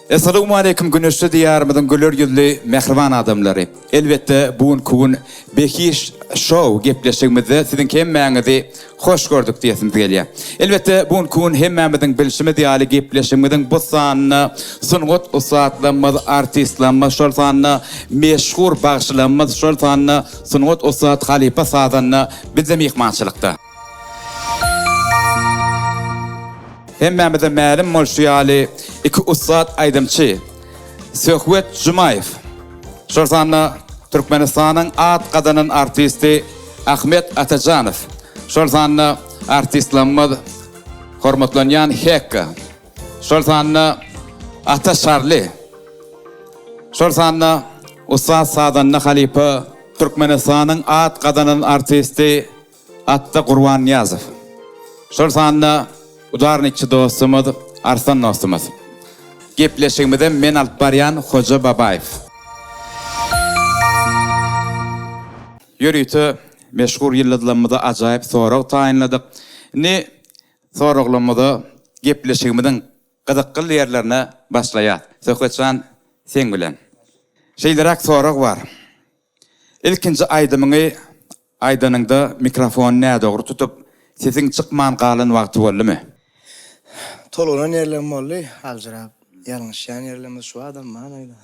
Essalawmaleýkim güneşli diýarymyzyň güler ýüzli mähriban adamlary. Elbetde bu günki gün Behiş Show gepleşigimizde siziň hemmäňizi hoş gördük diýesimiz gelýär. Elbetde bu günki gün hemmämiziň bilşimiz ýaly gepleşigimiziň bu sanynda sungat ussatlarymyz, artistlerimiz, şol sanda meşhur bagşylarymyz, şol sanda sungat ussat halypa sazanda bizde myhmançylykda. Hemmämize mälim bolşy ýaly, iki ussat aýdymçy Söhbet Jumaýew, şol sanda Türkmenistanyň at gazanan artisti Ahmet Atajanow, şol sanda artistlerimiz hormatlanýan Hekga, şol sanda Ata Şarly, şol sanda ussat sazanda halypa Türkmenistanyň at gazanan artisti Atda Gurbannyýazow. Şol sanda udarnikçi dostumyz Arslan dostumyz. Gepleşigimizem men alyp barýan Hoja Babaýew. Ýörite meşhur ýyldyzlarymyza ajaýyp sorag taýynladyk. Indi soraglarymyza gepleşigimiziň gyzykly ýerlerine başlaýas. Söhbetjan seň bilen. Şeýleräk sorag bar. Ilkinji aýdymyňy aýdanyňda mikrofony nädogry tutup, sesiň çykman galan wagty boldumy? Tolgunan ýerlerim boldy, aljyrap ýalňyşýan ýerlerimiz şu adam bar aýda.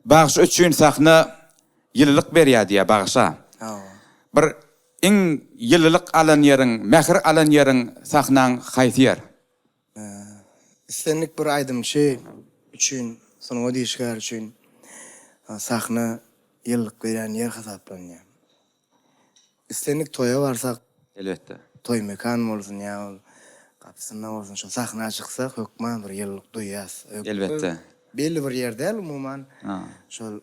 Bagşy üçin sahna ýylylyk berýär diýýär bagşa. Hawa. Bir iň ýylylyk alan ýeriň, mähir alan ýeriň sahnaň haýsy ýer? Islendik bir aýdymçy üçin, sungat işgäri üçin sahna ýyllyk berýän ýer hasaplanýar. Islendik toýa barsak, Elbetde. Toý mekan bolsun ýa ol gapysynda bolsun, şo sahna çyksak hökman bir ýyllyk duýýas. Elbetde. Belli bir ýer däl umuman, şol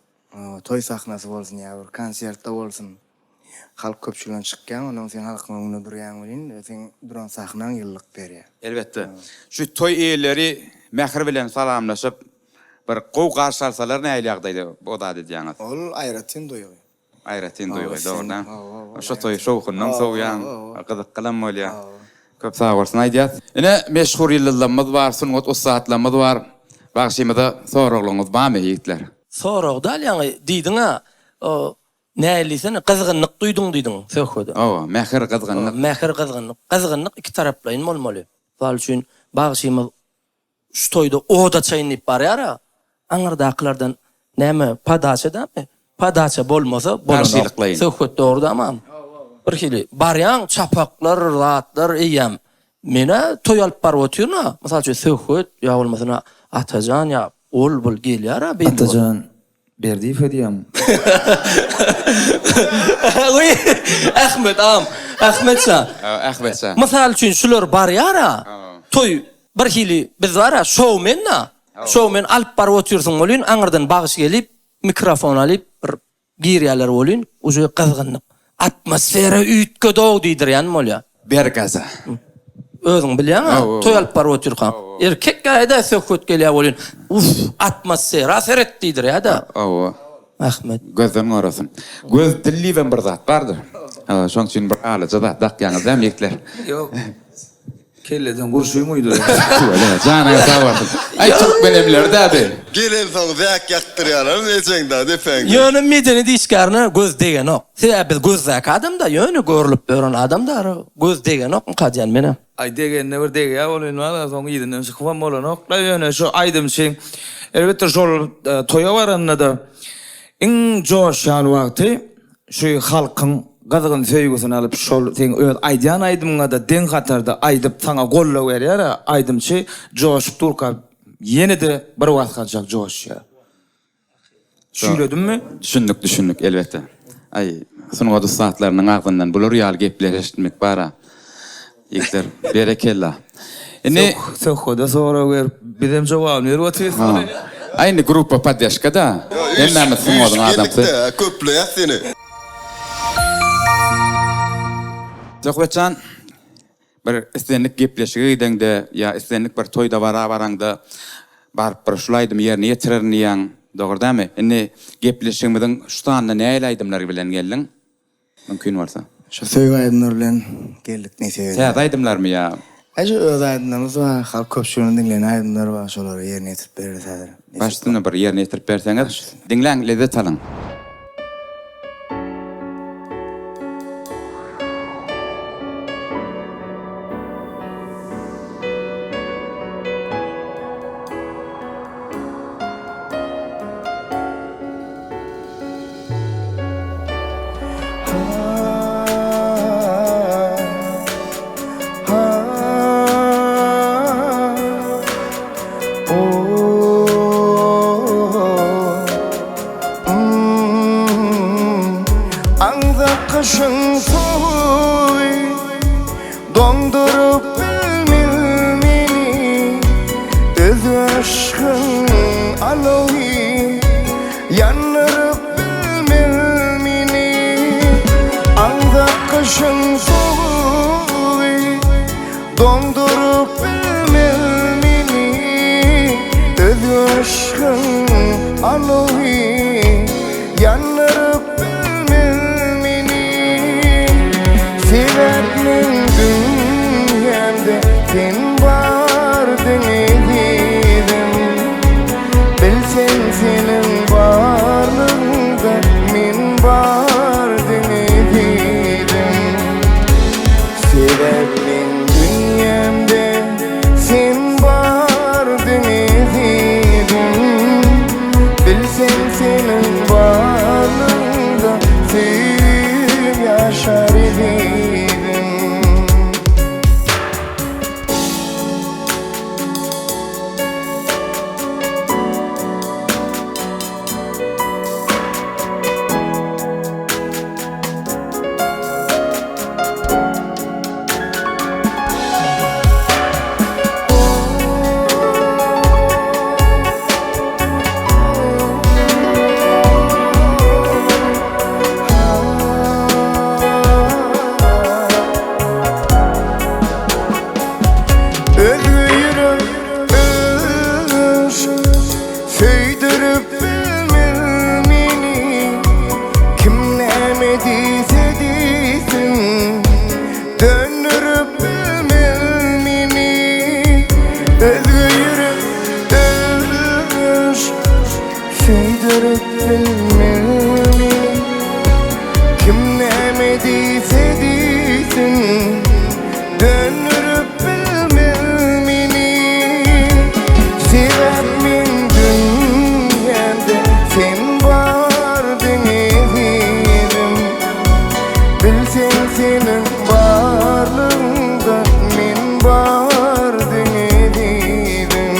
toý sahnasy bolsun ýa bir konsertde bolsun. Halk köpçüligine çykýaň, onnoň sen halkyň öňünde durýaň welin, seň duran sahnaň ýylylyk berýär. Elbetde. Şu toý eýeleri mähir bilen salamlaşyp, bir gowy garşy alsalar nähili ýagdaýda o zat edýäňiz? Ol aýratyn duýgy. Aýratyn duýgy, dogrudan. Şo toýy şowhundan sowýaň, gyzyklyam bolýar. Köp sag bolsun aýdýas. Ine, meşhur ýyldyzlarymyz bar, sungat ussatlarymyz bar. Bagşymyza soraglaryňyz barmy, ýigitler? Sorag däl, ýaňy diýdiň-ä, Nähili diýsene, gyzgynlyk duýduň diýdiň söhbede. Hawa, mähir, gyzgynlyk. Mähir, gyzgynlyk. Gyzgynlyk ikitaraplaýyn bolmaly. Mysal üçin, bagşymyz şu toýda od açaýyn diýip barýar-a, aňyrdakylardan näme, podaça dälmi? Podaça bolmasa bolanok. Garşylyklaýyn. Söhbet dogry damam. Birhili, barýaň, çapaklar, zatlar eýýäm. Men-ä toý alyp baryp otyryn-a. Mysal üçin, Söhbet ýa bolmasa Atajan ýa ol-bul gelýär-ä belli bolup. Atajan, Berdiýew edýäň. Wiý, Ahmet agam, Ahmet şa. Ahmet şa. Mysal üçin şular barýar-a, toý birhili biz bar-a, şoumen-a. Şoumen alyp baryp otyrsyň welin, aňyrdan bagşy gelip, mikrofon alyp bir girýärler welin, uje gyzgynlyk. Atmosfera üýtgedi-ow diýdirýän bolýar. Ber gaza. Özüň bilýäň-ä, toý alyp baryp otyrkaň. Erkek ýaýda söhbet gelýär welin, Uff, atmosfera seret diýdirýär-dä. Hawa. Ahmet. Gözden gorasyn. Göz dil diýibem bir zat bardyr. Hawa, şoň üçin bir alaja zat dakýaňyz dämi ýigitler? Ýok. Kelleden gurşun guýdular. Tüweleme, janyňyz sag bolsun. Aý türkmen emleri-dä bi. Gelensoň zäk ýakdyrýarlarmy ejeňde depäňde. Ýöne medeniýet işgärine göz degenok. Sebäbi biz gözdäki adamda ýöne görlüp ýören adamda göz degenokmyka diýän menem. Aý degende bir degýär welin wala soň yzyndan çykybam bolanokla ýöne şu aýdymçy elbetde şol toýa baranda-da iň joşýan wagty Şu halkyň gyzgyn söýgüsini alyp şol seň öz aýdýan aýdymyňada deň hatarda aýdyp saňa goldaw berýärä aýdymçy joşup durka ýenede bir basgançak joşýar. Şüýledimmi? Düşündik düşündik elbetde. Aý sungat ussatlarynyň agzyndan bular ýaly gepler eşitmek bara. Ýigitler berekella. Indi Söhbede sorag berip bizem jogabyny berip otyrys. Aý indi gruppa poddeşkada. Hemmämiz sungatyň adamsy. Köpleýäs seni. Söhbetjan bir islendik gepleşige gideňde ýa islendik bir toý dabara baraňda baryp bir şul aýdymy ýerine ýetirerin diýýäň. Dogry dämi? Indi gepleşigimiziň şu sanyna nähili aýdymlar bilen geldiň? Mümkin bolsa. Şu söýgi aýdymlar bilen geldik nesip eder. Täze aýdymlarmy ýa? Äşe öz aýdymlarymyz bar, halk köpçüliginiň diňleýän aýdymlary bar, şolary ýerine ýetirip bereris häzir. Baş üstüne bir ýerine ýetirip berseňiz, diňläň, lezzet alyň. Aňzak gyşyň sowugy Doňduryp bilmez meni Özge yşkyň alowy Ýandyryp bilmez meni Aňzak gyşyň sowugy Doňduryp bilmez meni Özge yşkyň alowy Ýandyryp bilmez meni Sebäp meň dünýämde sen bardyň ezizim Bilseň seniň barlygyňda men bardyň ezizim Sebäp meň dünýämde sen bardyň ezizim Bilseň seniň barlygyňda söýgim ýaşar ezizim. Özge ýürek yşk söýdürip bilmez meni Kim näme diýse diýsin Döndürip bilmez meni Özge ýürek yşk söýdürip bilmez meni Kim näme diýse diýsin Döndürip bilmez meni Sebäp meň dünýämde sen bardyň ezizim Bilseň seniň barlygyňda men bardyň ezizim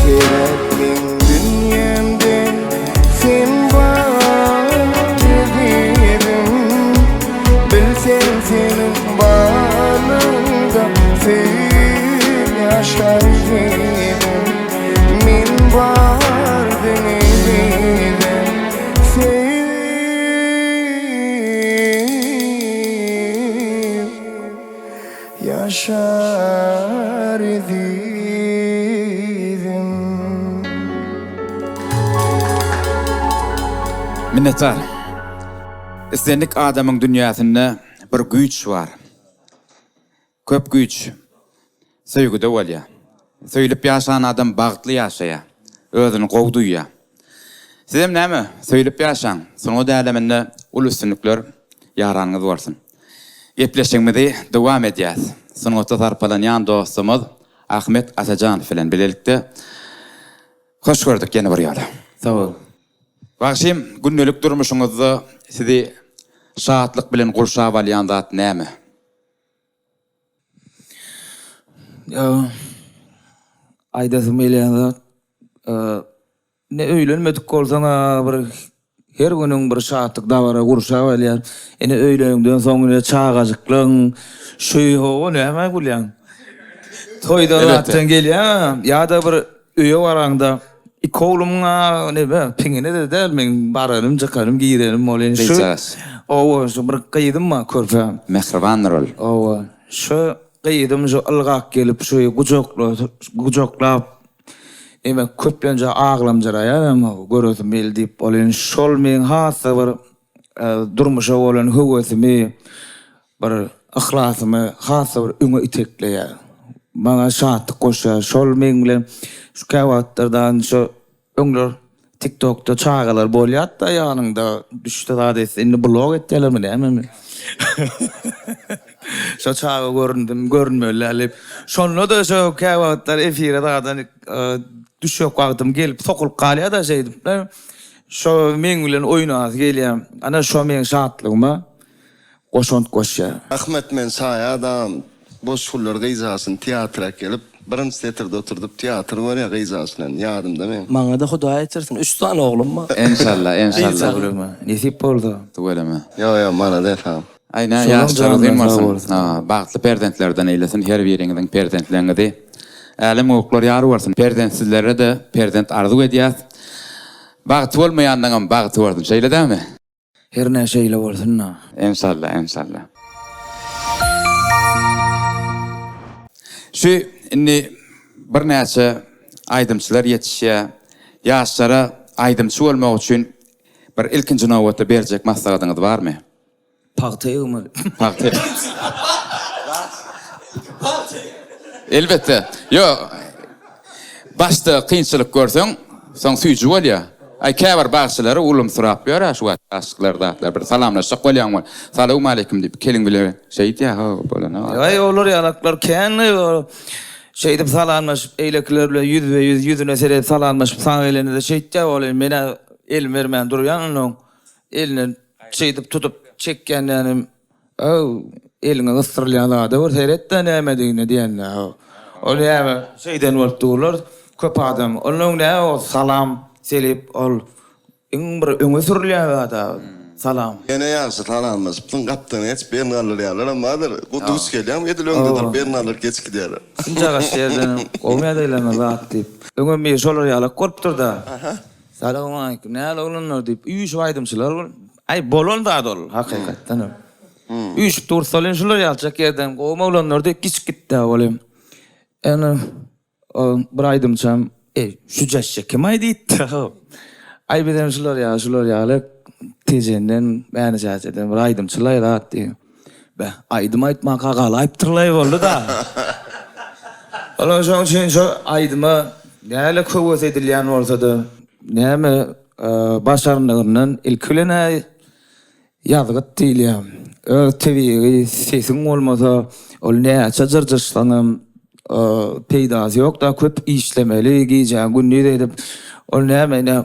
Sebäp meň dünýämde sen bar ezizim Bilseň seniň barlygyňda söýgim ýaşar ezizim Men bardyň ezizim Söýgim ýaşar ezizim. Minnetdar. Islendik adamyň dünýäsinde bir güýç bar. Köp güýç söýgüde bolýar. Söýlüp ýaşan adam bagtly ýaşaýar. Özüni gowy duýýar. Sizem näme, söýlüp ýaşaň, sungat äleminde uly üstünlikler ýaranyňyz bolsun. Gepleşigimizi dowam edýäs. Sungatda sarpalanýan dostumyz Ahmet Atajanow bilen bilelikde hoş gördük ýene bir ýola. Sag bol. Bagşym, gündelik durmuşyňyzda sizi şatlyk bilen gurşap alýan zat näme? Aýdasym gelýän zat, indi öýlenmedik bolsaň-a bir her günüň bir şatlyk dabara gurşap alýar. Ine öýleniňden soň ine çagajyklaň şu hawa nämä gülýäň? Toýdan zatdan gelýäň ýa-da bir öýe baraňda iki oglumyň-a neme piňine-de däl meň baranym çykanym girenim bolýan şu hawa şu bir gyzym bar körpe. Mähribandyr ol. Hawa şu gyzym şu ylgap gelip şu gujaklap neme köplenje aglamjyraýaram göresim geldi diýip bolýan şol meň has-da bir durmuşa bolan höwesimi bir. yhlasymy has-da bir öňe itekleýär. Maňa şatlyk goşýar. Şol meň bilen şu käwagtlardan şu öňler TikTokda çagalar bolýardy-da ýanyňda düşse zat etse indi blog etýärlermi nämemi. Şo çaga göründim görünmeli däl diýip. Şonda-da şo käwagtlar efire zadan düşjek wagtym gelip sokulyp galýar-da şeýdip. Şo meň bilen oýnasy gelýär. Ana şo meň şatlygyma goşant goşýar. Ahmet men şaýadam boş günler gyzjaşyny teatra äkelip birinji setirde oturdyp teatr görýär gyzjaş bilen ýadymda meň. Maňada Hudaý ýetirsin üç sany oglum bar. Enşalla enşalla. Tüweleme. Nesip bolsa. Tüweleme. Ýo ýo malades agam. Aý nä Şolaň ýaşlar uzyn janyna sag bolsun. bolsun. Bagtly perzentlerden eýlesin her biriňiziň perzentleňizi. Älem gowuklar ýar bolsun. Perzentsizlere-de perzent arzuw edýäs. Bagty bolmaýanlaňam bagty bolsun şeýle dämi? Hernä şeýle bolsun-da. Enşalla enşalla. Şu indi birnäçe aýdymçylar ýetişýär. Ýaşlara aýdymçy bolmak üçin bir ilkinji nobatda berjek maslahatyňyz barmy? Pagta ýygmaly. Pagta. Elbetde. Ýok. Başda kynçylyk görseň, soň süýji bolýar. Aý käbir bagşylary ulumsyrap ýör-ä şu wagt aşyklar zatlar bir salamlaşjak bolýaň bol. Salowmaleýkim diýip keliň bile şeýdýär ho bolany. Aý olar ýalaklar kän şeýdip salamlaşyp eýlekiler bilen ýüzbe-ýüz ýüzüne seredip salamlaşyp saňa gelende-de şeýtýär ol men-ä elimi bermän durýan onuň elinden şeýdip tutup çekýändenem Öw, eliňe gysdyrylýan zada bir seret-de nämedigine diýende. Ol näme, şeýden bolup durlar köp adam. Onnoň näme ol salam, selip ol iň bir öňe sürülýän zat-a salam. Ýene ýagşy salamlaşypsyň, gapdan geçip elini galdyrýanlaram bardyr. Duş gelýäň, edil öňde durup elini galdyryp geçip gidýärler. Şunjagaş ýerdenem gowy ýagdaýlaryna zat diýip. Öňem biri şolar ýalak bolupdyr-da. Salowmaleýkim, näl oglanlar diýip, üýşüp aýdymçylar bolup, aý bolan zat ol hakykatdan hem. Üýşüp dursaly şular ýaljak ýerden gowy oglanlar diýip giç gitdä welin. Ene bir aýdymçam, eý şu jäşşe kim aýdypdy? Aý bizem şular ýaly, şular ýaly Tejenden, Mäne-Çäçeden bir aýdymçylaý zat diýip. Beh, aýdym aýtmaka galaýypdyrlaý boldy-da. Olar şoň üçin şo aýdyma näle höwes edilýän bolsa-da, näme başarnygyndan ilki bilen-ä ýazgyt diýilýär. Öz tebigy sesiň bolmasa, ol näçe jyrjyşsaňam peýdasy ýok-da, köp işlemeli, gijäni gündiz edip, ol näme ine,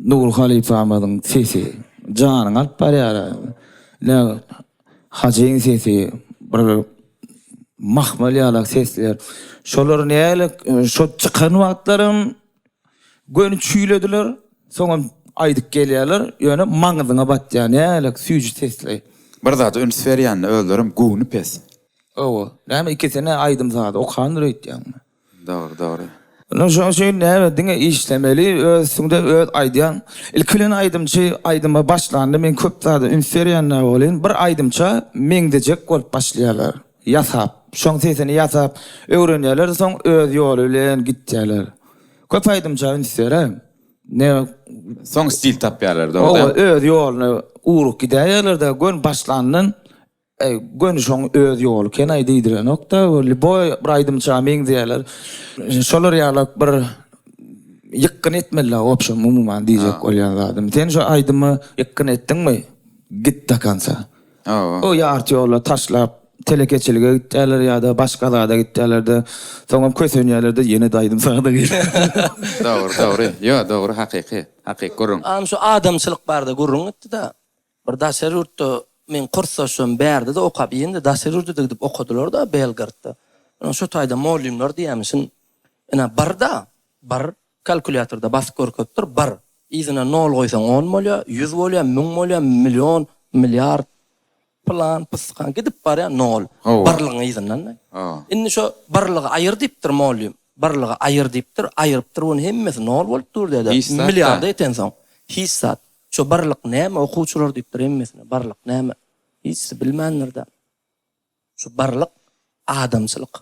Nury halypamyzyň sesi janyňy alyp barýar. Ine Hajyň sesi bir mahmal ýalak sesler. Şolar näle şo çykan wagtlaram göni çüýlediler. Soňam aýdyp gelýärler. Ýöne maňyzyňa batýar nälik süýji sesli. Bir zada üns berýän özlerem göwni pes. Hawa. Näme ikisine aýdym-saz okandyr öýtýäňmi? Dogry dogry. Ine şoň üçin näme diňe işlemeli öz üstüňde öz aýdýan. Ilki bilen aýdymçy aýdyma başlanda men köp zada üns berýän däl welin bir aýdymça meňzejek bolup başlaýarlar ýasap şoň sesini ýasap öwrenýärler soň öz ýoly bilen gitýärler. Köp aýdymça üns beräýiň. Ne Soň stil tapýarlar dogry däl. Öz ýoluna ugruk gidäýerler-de göni başlandan Äý, göni şoň öz ýoly eken-aý diýdirenok-da, lýuboý bir aýdymça meňzeýärler. Şolar ýalak bir ýykgyn etmeli-dä, wobşem, umuman diýjek bolýan zadym. Sen şo aýdyma ýykgyn etdiňmi, git do konca. O ýarty ýolda taşlap, telekeçilige gitýärler ýa-da başga zada gitýärler-de, soňam kösenýärler-de, ýene-de aýdym-saza girýärler. Dogry, dogry. Ýo, dogry, hakyky. Hakyky gürrüň. Agam şu adamçylyk barada gürrüň gitdi-de. Bir daşary ýurtda meň kursdaşlarym bärde-de okap, ýene-de daşary ýurda-da gidip okadylar-da, Belgradda. Ine, şo taýda mollymlar diýýämişin, ine, bir-da, bir, kalkulýatorda basyp görkezipdir, bir. Yzyna nol goýsaň on bolýar, ýüz bolýar, müň bolýar, million, milliard, pylan, pyskan, gidip barýar nol. Birligiň yzyndan-da. Indi şo birligi aýyr diýipdir mollym. Birligi aýyr diýipdir, aýyrypdyr, ony hemmesi nol bolup dur diýýär-de. Milliarda ýetensoň, hiç zat. Şo birlik näme okuwçylar diýipdir hemmesine birlik näme hiçsi bilmändirda. Şu birlik adamçylyk.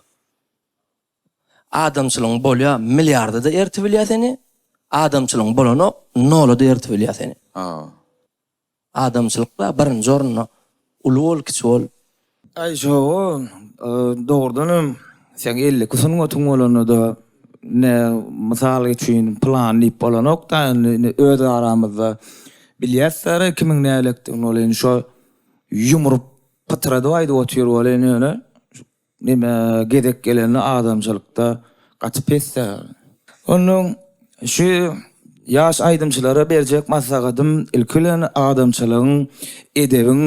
Adamçylygyň bolýa milliarda-da ertibilýä seni, adamçylygyň bolanok nola-da ertibilýä seni. Adamçylyk-da birinji orunda uly bol kiçi bol. Aý şo-o, dogrudan hem seň 52 sungatyň bolanda-da ne mysal üçin pylan diýip bolanok-da, indi öz aramyzda bilýäs-dä kimiň nälektdigini ol indi şo ýumrup pytradyp aýdyp otyr welin ýöne Neme gezek gelende adamçylykda gaty pesdä. Onnoň şu ýaş aýdymçylara berjek maslahatym ilki bilen adamçylygyň, edebiň,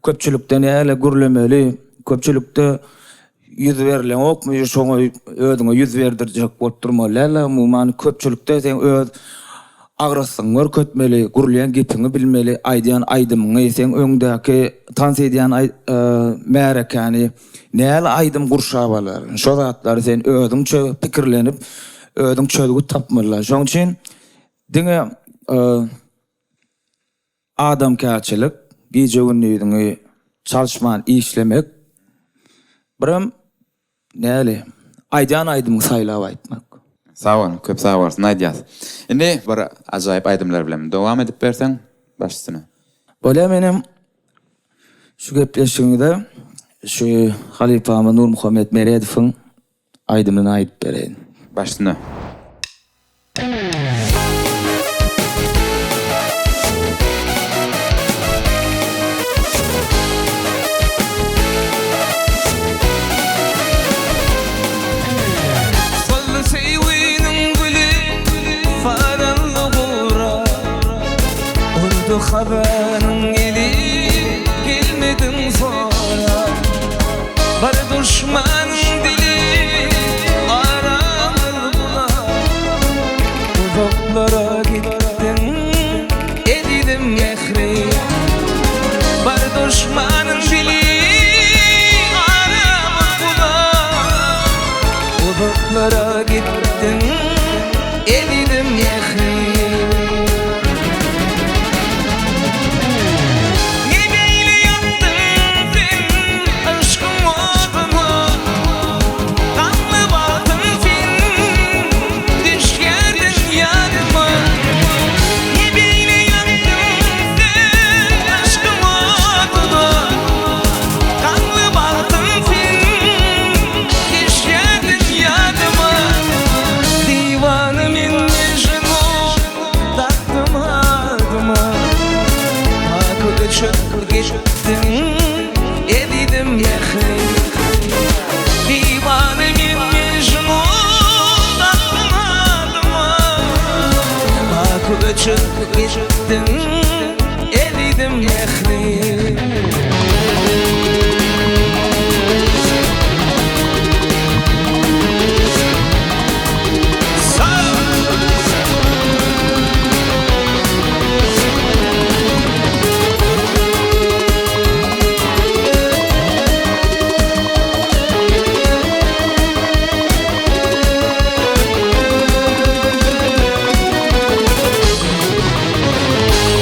köpçülikde näle gürlemeli, köpçülikde ýüz berileňokmy şoňa özüňe ýüz berdirjek bolup durmaly däl-de umuman köpçülikde sen öz Agraslygyňy görkezmeli, gürleýän gepiňi bilmeli, aýdýan aýdymyňy, seň öňdäki tans edýän märekäni näli aýdym gurşap alar? Şo zatlary sen özüňçe pikirlenip, özüň çözgüt tapmalyda. Şoň üçin diňe adamkärçilik, gije-gündiziňi çalyşman işlemek, birem Näli? Aýdýan aýdymyňy saýlap aýtmak. Sag bol, köp sag bolsun aýdýas. Indi bir ajaýyp aýdymlar bilen dowam edip berseň baş üstüne. Bolýa menem şu gepleşigiňize şu halypamyz Nurmuhammet Meredowyň aýdymyny aýdyp bereýin. Baş üstüne. Soldy söýginiň güli saraldy gura Urdy hazaryň ýeli gelmediň sorap Bir duşmanyň dili aramyz bular Uzaklara gitdiň ezizim Mähri Bir duşmanyň dili aramyz bular Uzaklara gitdiň ezizim Mähri Ne beýle ýakdyň sen yşkyň oduny Gamly bagtym sen düşýärdiň ýadyma Ne beýle ýakdyň sen yşkyň oduny Gamly bagtym sen düşýärdiň ýadyma Diwana men Mejnun Dakdym adyma Baky öçüp gitdiň ezizim Mähri Diwana men Mejnun Dakdym adyma Baky öçüp gitdiň ezizim Mähri.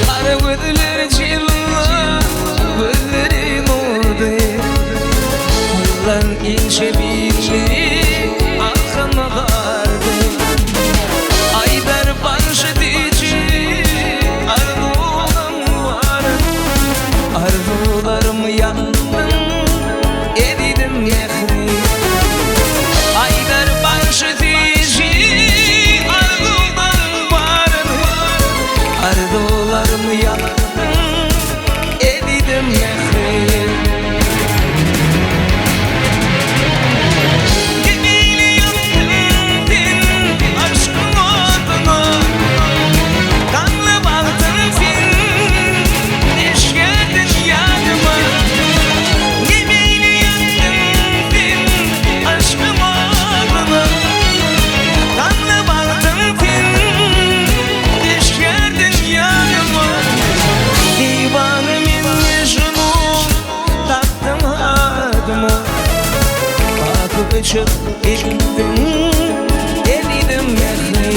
Gara gözleri jilla, gözleri nurdy. Gullan inçe billi alkym gardy. Aýdar bagşy diýji arzuwlam bar. Arzuwlarym ýakdyň ezizim Mähri. Aýdar bagşy diýji arzuwlarym bar. Arzuwlarym ýakdyň ezizim Mähri. Gemeýli ýakdyň sen yşkyň oduny, Gamly bagtym sen düşýärdiň ýadyma. Gemeýli ýakdyň sen yşkyň oduny, Gamly bagtym sen düşýärdiň ýadyma. Diwana men Mejnun Dakdyň adymy Baky öçüp gitdiň Ezizim Mähri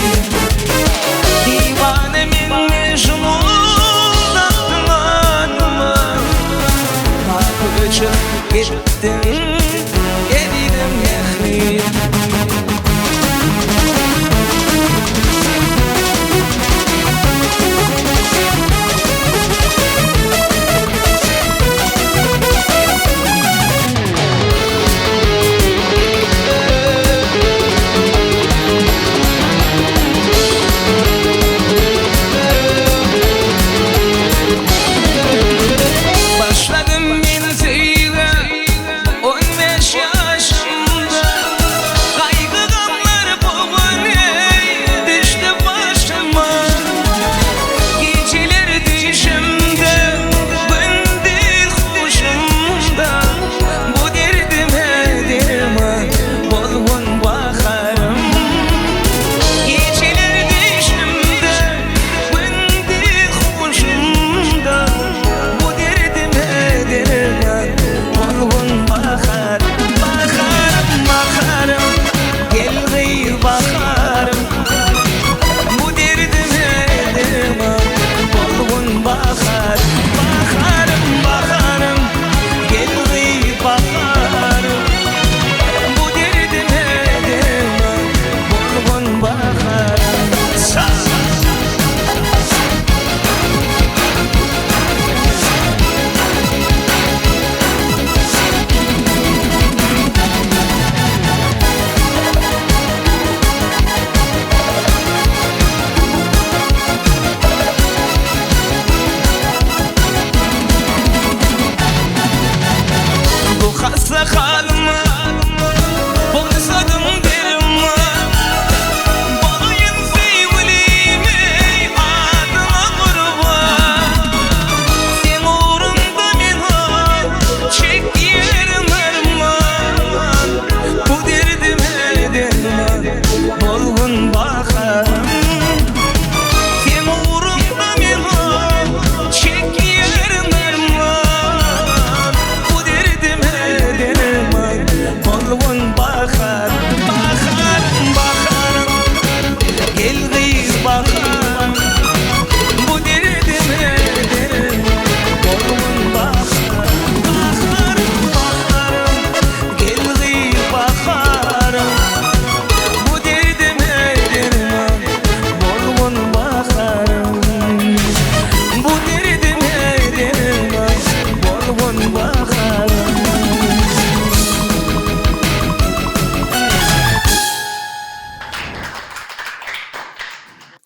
Diwana men Mejnun Dakdyň adymy Baky öçüp gitdiň Ezizim Mähri.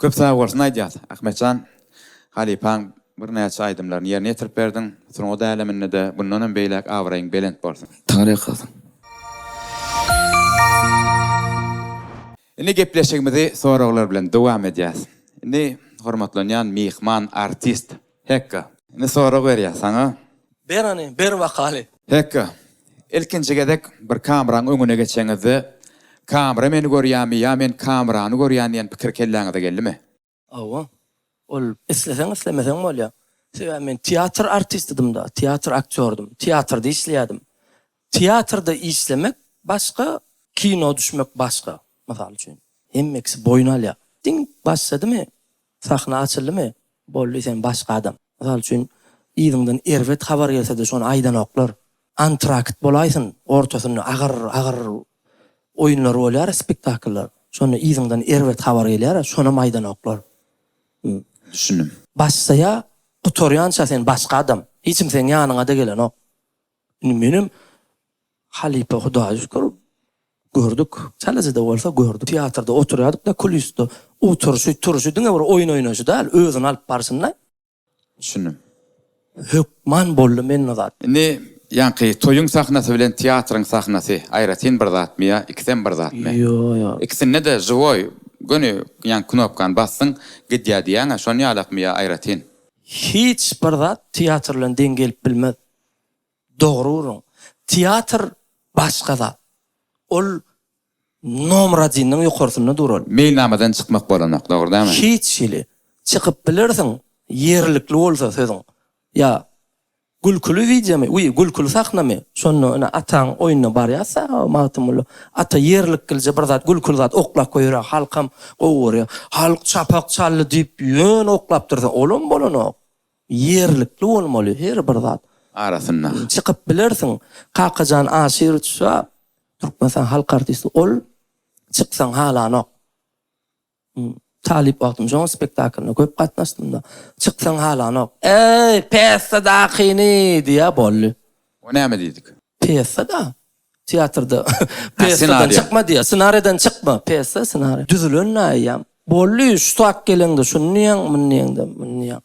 Köp sag bolsun aýdýas. Ahmetjan halypaň birnäçe aýdymlaryny ýerine ýetirip berdiň. Sungat äleminde-de bundanam beýläk abraýyň belent bolsun. Taňryýalkasyn. Indi gepleşigimizi soraglar bilen dowam edýäs. Indi hormatlanýan myhman artist Hekga. Indi sorag berýäs saňa. Ber hany, ber bakaly. Hekga, ilkinji gezek bir kameraň öňüne geçeňizde, kamera meni görýärmi ýa men kamerany görýän diýen pikir kelläňize geldimi? Hawa. Ol isleseň islemeseň bolýar. Sebäbi men teatr artistidimda, teatr aktýordym, teatrda işleýärdim. Teatrda işlemek başga, kino düşmek başga, mysal üçin. Hemmekisi boýun alýar. Diň başladymy, sahna açyldymy, boldy sen başga adam. Mysal üçin, yzyňdan erbet habar gelse-de şony aýdanoklar. Antrakt bolaýsyn, ortasynda agyr, agyr oýunlar bolýar, spektakllar. Şonda yzyňdan erbet habar gelýär, şonam aýdanoklar. Düşündim. Başlaýar, gutarýança sen başga adam. Hiç kim seň ýanyňa-da gelenok. Indi menem halypa Hudaýa şükür gördük. Çalaja-da bolsa gördük. Teatrda oturýardyk-da kulisde. Oturyşy, turuşy diňe bir oýun oýnaşy däl, özüni alyp barşynda. Düşündim. Hökman boldy mende zat. Indi ýaňky toýuň sahnasy bilen teatryň sahnasy aýratyn bir zatmy ýa ikisem bir zatmy? Ýo, ýo. Ikisinde-de žiwoý, göni ýaňky knopkany basdyň, gidýä diýýäň-ä, şon ýalakmy ýa aýratyn? Hiç bir zat teatr bilen deň gelip bilmez. Dogry gürrüň. Teatr başga zat. Ol nomer odinniň ýokarsynda dur ol. Meýilnamadan çykmak bolanok, dogry dälmi? Hiç hili. Çykyp bilersiň, ýerlikli bolsa sözüň. Ýa gülküli wideomy, wiý, gülküli sahnamy, şonda ine ataň oýnuna barýas-da, Magtymguly. Ata ýerlikgilje bir zat, gülküli zat oklap goýberýär, halkam gowy görýär. Halk çapak çaldy diýip ýöne oklap dursa, olam bolanok. Ýerlikli bolmaly her bir zat. Arasynda. Çykyp bilersiň. Kakajan Aşyrowiç şa Türkmenistan halk artisti ol çyksaň halanok. Talyp wagtym şoň spektaklyna köp gatnaşdymda. Çyksaň halanok. Eý, pýesadakyny diýýä boldy. O näme diýdik? Pýesa-da. Teatrda pýesadan çykma diýýär. Ssenariýadan çykma. Pýesa, ssenariýa. Düzülen-dä eýýäm. Boldy, şu tak geleňde şuny diýýäň, muny diýeňde, muny diýýäň.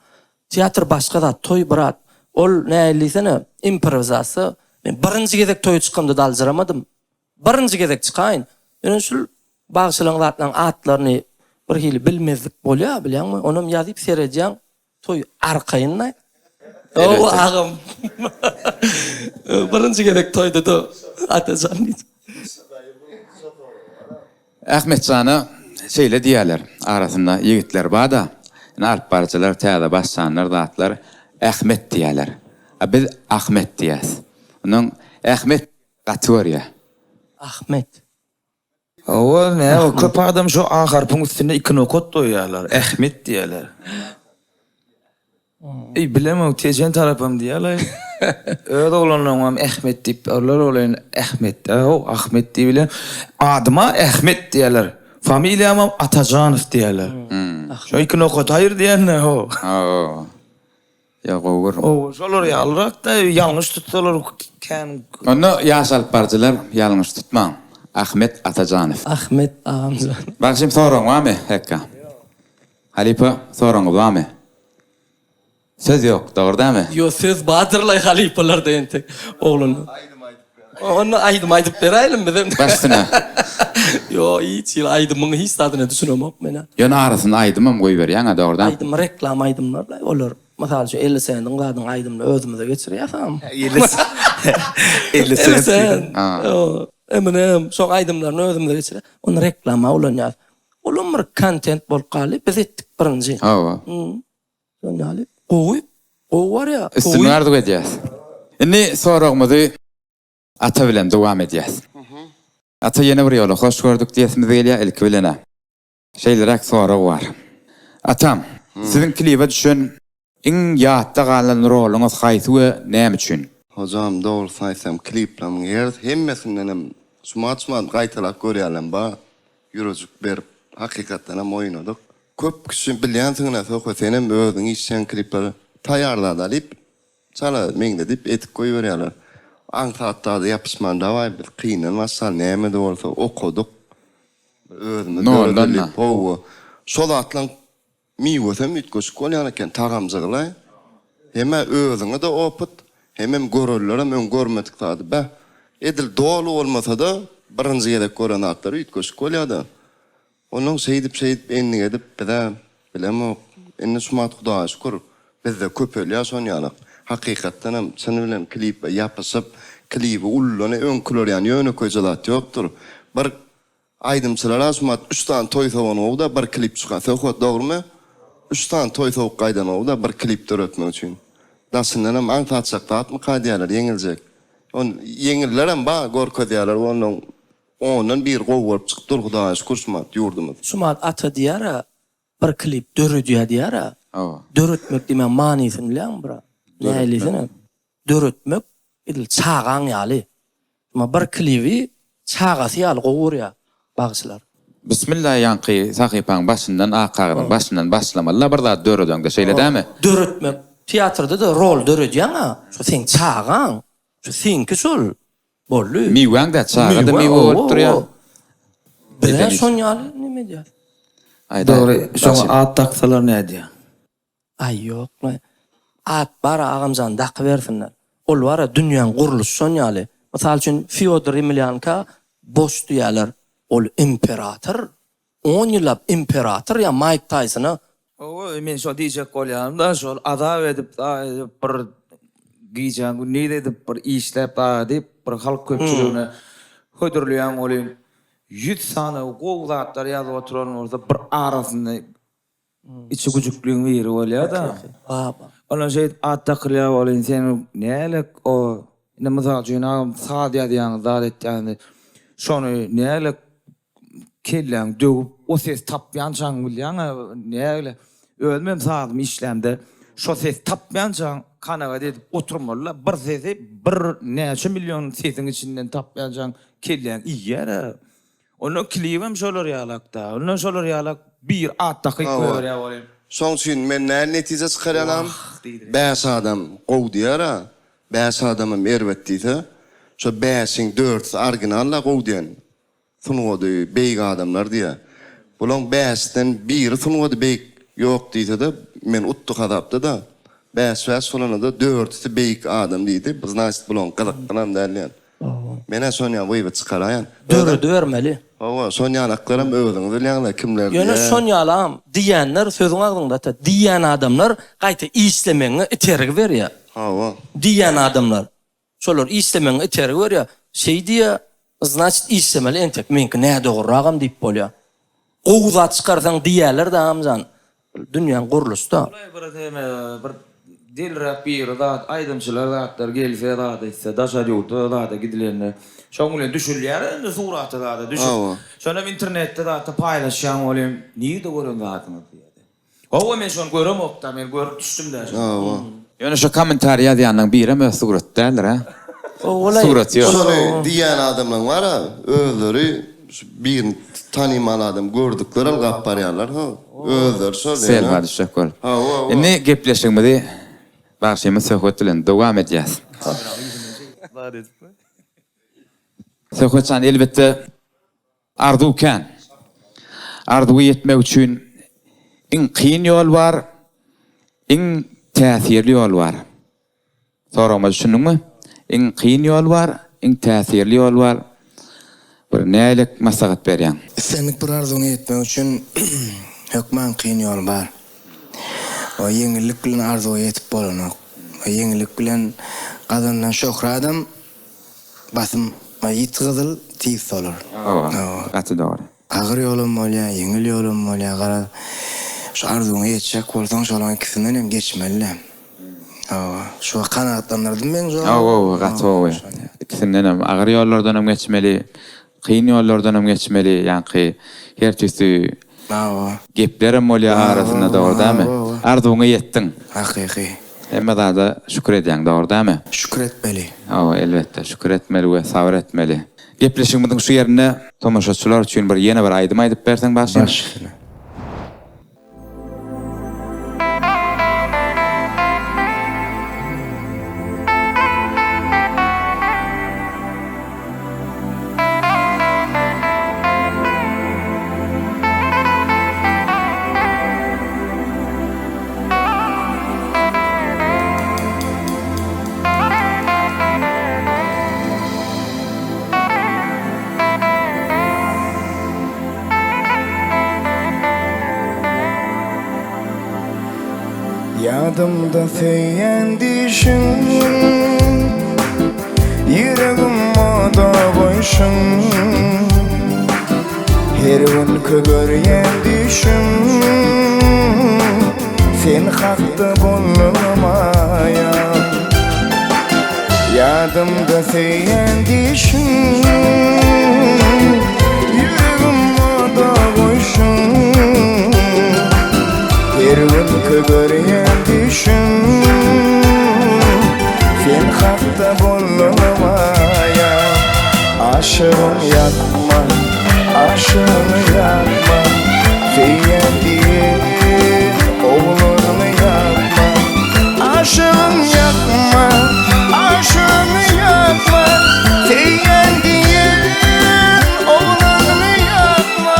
Teatr başga zat, toý bir zat. Ol nähili diýsene, improwizasiýa. Men birinji gezek toýa çykamda-da aljyramadym. Birinji gezek çykaýyn. Ýöne şul bagşylaryň zatlaryň atlaryny bir hili bilmezlik bolýar, bilýäňmi? Onam ýazyp seredýäň, Toý arkaýynlaý. Hawa agam. Birinji gezek toýda-da Atajan diýdi. Ahmetjana şeýle diýýärler, arasynda ýigitler bar-da, indi alyp baryjylar, täze başlanlar zatlar Ahmet diýýärler. A biz Ahmet diýýäs. Onnoň Ahmet gaty görýär. Ahmet. Hawa, näme, köp adam şo A harpyň üstünde iki nokat goýýarlar, Ahmet diýýärler. Eý, bilemok, Tejen tarapam diýýärler. Öz oglanlaryňam Ahmet diýip, olar welin Ahmet, how, Ahmet diýip bilen. Adyma Ahmet diýýärler. Familiýamam Atajanow diýýärler. Şo iki nokaty aýyr diýende, how. Hawa. Ýa gowy görüň. Owa şolar ýalyrakda ýalňyş tutsalar kän. Onda ýaş alyp baryjylar ýalňyş tutmaň. Ahmet Atajanow. Ahmet agamjan. Bagşym soragyň barmy Hekga? Halypa soragyňyz barmy? Söz ýok dogry dälmi? Ýo söz badyrlaý halypalarda entek oglanlar. Onda aýdym aýdyp beräýlim bizem. Baş üstüne. Ýo hiç hili aýdymyň hiç zadyna düşünemok menä. Ýöne arasynda aýdymam goýberýäňä dogrudan. Aýdym reklama aýdymlar-laý olar. Mysal üçin 50 sentiň zadyň aýdymyny özümize geçirýäsam. 50 sent. Eminem şoň aýdymlaryny özümize geçirýäs. Ony reklama ulanýas. Olam bir kontent bolup galdy. Biz etdik birinji. Hawa. Şoň ýaly gowy, gowy barýar. Üstünlik arzuw edýäs. Indi soragymyzy Ata bilen dowam edýäs. Ata ýene bir ýola hoş gördük diýesimiz gelýär ilki bilenä. Şeýleräk sorag bar. Atam, siziň klibe düşen iň ýatda galan roluňyz haýsy we näme üçin? Hojam dogrusyny aýtsam kliplerimiň hersi hemmesindenem şumat-şumat gaýtalap görýänlem bar. Ýürejik berip hakykatdanam oýnadyk. Köp kişi bilýänsiňä Söhbet senem özüň işjeň klipleri taýýar zat alyp çala meňzedip edip goýberýärler. Aňsat zada ýapyşman dawaý biz kyndan başlaly nämede bolsa okadyk özümiz Noldan döredelik howwa şo zatlaň. Miwesem üýtgeşik bolýan eken, tagamjygylaý. Hem-ä özüňe-de opyt, hemem görenlerem öň görmedik zady. Beh, edil doly bolmasa-da, birinji gezek gören zatlary üýtgeşik bolýa-da. Onnoň şeýdip-şeýdip endik edip, biz-ä, bilemok, indi şumat Hudaýa şükür, bizde köpelýär şonýalak. Hakykatdanam, çyny bilen klipe ýapyşyp, klibi ullan öňküler ýaly ýönekeýje zat ýokdur. Bir Aýdymçylara şumat üç sany toý sowan gowuda bir klip çyka Söhbet dogrymy üç sany toý sowup gaýdan gowuda bir klip döretmek üçin daşyndanam aňsatjak zatmyka diýýäler ýeňiljek on ýeňillerem bar görkezýäler ondan ondan biri gowy bolup çykyp dur hudaýa şükür şumat ýurdumyz. Şumat ata diýýärä bir klip döredýä diýýärä döretmek diýmäň manysyny bilýäňmi brat näilisene döretmek edil çagaň ýaly. Emma bir klibi çagasy ýaly gowy görýär bagşylar. Bismilla ýaňky sahypaň başyndan ak kagyzyň başyndan başlamalyda bir zat döredeňde şeýle dämi? Döretmek teatrda-da rol döredýäň-a şo seň çagaň şo seňki şol boldy. Miwäň-dä çaga-da miwe bolup durýar. Biz-ä şon ýaly neme edýäs. Dogry şoňa at daksalar nädýäň. Aý ýokmy. At bar-a agamjan dakybersinler. Ol bar-a dünýäň gurluşy şon ýaly. Mysal üçin Fýodor Ýemelianka boş diýýäler. Ol imperator. On ýyllap imperator ýa Maýk Taýsona. Hawa men şo diýjek bolýanym-da şol azap edip zat edip bir gijäni gündiz edip bir işläp zat edip bir halk köpçüligine hödürleýäň welin ýüz sany gowy zatlar ýazyp oturan bolsa bir arasynda Içi güjükligiň biri bolýa-da. Baba. Ondan şeýdip at dakylýar welin sen nälik o indi mysal üçin agam saz ýazýaňyz zat etýäňiz şony nälik kelläňi döwüp o sesi tapýançaň bilýäňä näle özüm hem sazymy işlämde şo sesi tapýançaň kanagat edip oturmalyda bir sesi bir näçe million sesiň içinden tapýançaň kelläň iýýär-ä Onda klibem şolar ýalakda. Onda şolar ýalak bir at dakyp goýberýär welin. Şoň üçin men näme netije çykarýanam, bäş adam gowy diýer-ä, bäş adamam erbet diýse, şo bäşiň dördüsi original-da gowy diýen, sungady beýik adamlar diýýär. Bulaň bäşden biri sungady beýik ýok diýse-de, men utduk hasapda-da. Bäş-bäş bolanda-da dördüsi beýik adam diýdi, bu znaçit bulaň gyzyklanam däl diýen. Menä şonýa wyby çykaraýan. Döredibermeli. Hawa, şonýalaklaram özüňiz bilýäňiz-ä kimler diýýä. Ýöne şonýalam diýýänler sözüň agzyňda ata, diýýän adamlar gaýta işlemegiňe itergi berýär. Hawa. Diýýän adamlar. Şolar işlemegiňe itergi berýär. Şeý diýýär, znaçit işlemeli entek meňki nädogruragam diýip bolýar. Gowy zat çykarsaň diýýärler-dä agamjan. Dünýäň gurluşda. Olay bir neme bir deliräk biri zat aýdymçylar zatlar gelse zat etse daşary ýurda zada gidilende şoň bilen düşülýär indi surata zada düşüp şonam internetde zatda paýlaşýaň welin nirde gören zadyňyz diýýär. Hawa men şony göremokda men görüp düşdümdä şony. Hawa. Ýöne şo kommentariý ýazýanlaň birem öz suraty däldir a. Suraty ýok. Şony diýýän adamlaň bar-a özleri şu birini tanymal adam gördükler ylgap barýarlar ho. Özleri şol ýöne. Selfa düşjek bolup. Hawa hawa. Indi gepleşigimizi bagşymyz Söhbet bilen dowam edýäs. Söhbet jan elbetde Arzuw kän. Arzuwa ýetmek üçin iň kyn ýol bar, iň täsirli ýol bar. Soragyma düşündiňmi? Iň kyn ýol bar, iň täsirli ýol bar. Bir nälik maslahat berýäň? Islendik bir arzuwyňa ýetmek üçin hökman kyn ýol bar. O ýeňillik bilen arzuwa ýetip bolanok. O ýeňillik bilen gazanylan şöhradam Basym ýiti gyzyl tiz solar. Hawa, gaty dogry. Agyr ýolam bolýar, ýeňil ýolam bolýar, garaz, şu arzuwyňa ýetjek bolsaň, şolaň ikisinden hem geçmeli-dä. Hawa, şu wagt kanagatlandyrdymy meň jogabym? Hawa, gaty gowy. Ikisinden hem, agyr ýollardan hem geçmeli, Kyn ýollardanam geçmeli, ýaňky her tüýsli Hawa. geplerem bolýar arasynda dogry dämi? Arzuwyňa ýetdiň. Hakyky. Hemme zada şükür edýäň dogry dämi? Şükür etmeli. Hawa elbetde şükür etmeli we sabyr etmeli. Gepleşigimiziň şu ýerinde tomaşaçylar üçin bir ýene bir aýdym aýdyp berseň bagşym. Baş üstüne. Ýadymda söýen diýşiň, Ýüregim oda goýşuň. Her günki görýän düýşüm, Sen hakda bolmaýar. Ýadymda söýen diýşiň, Ýüregim oda goýşuň. Her günki görýän düýşüm, Sen hakda bolmaýar. Aşygym ýakma, aşygyňy ýakma, Söýýän diýip oglanyňy ýakma. Aşygym ýakma, aşygyňy ýakma, Söýýän diýip oglanyňy ýakma.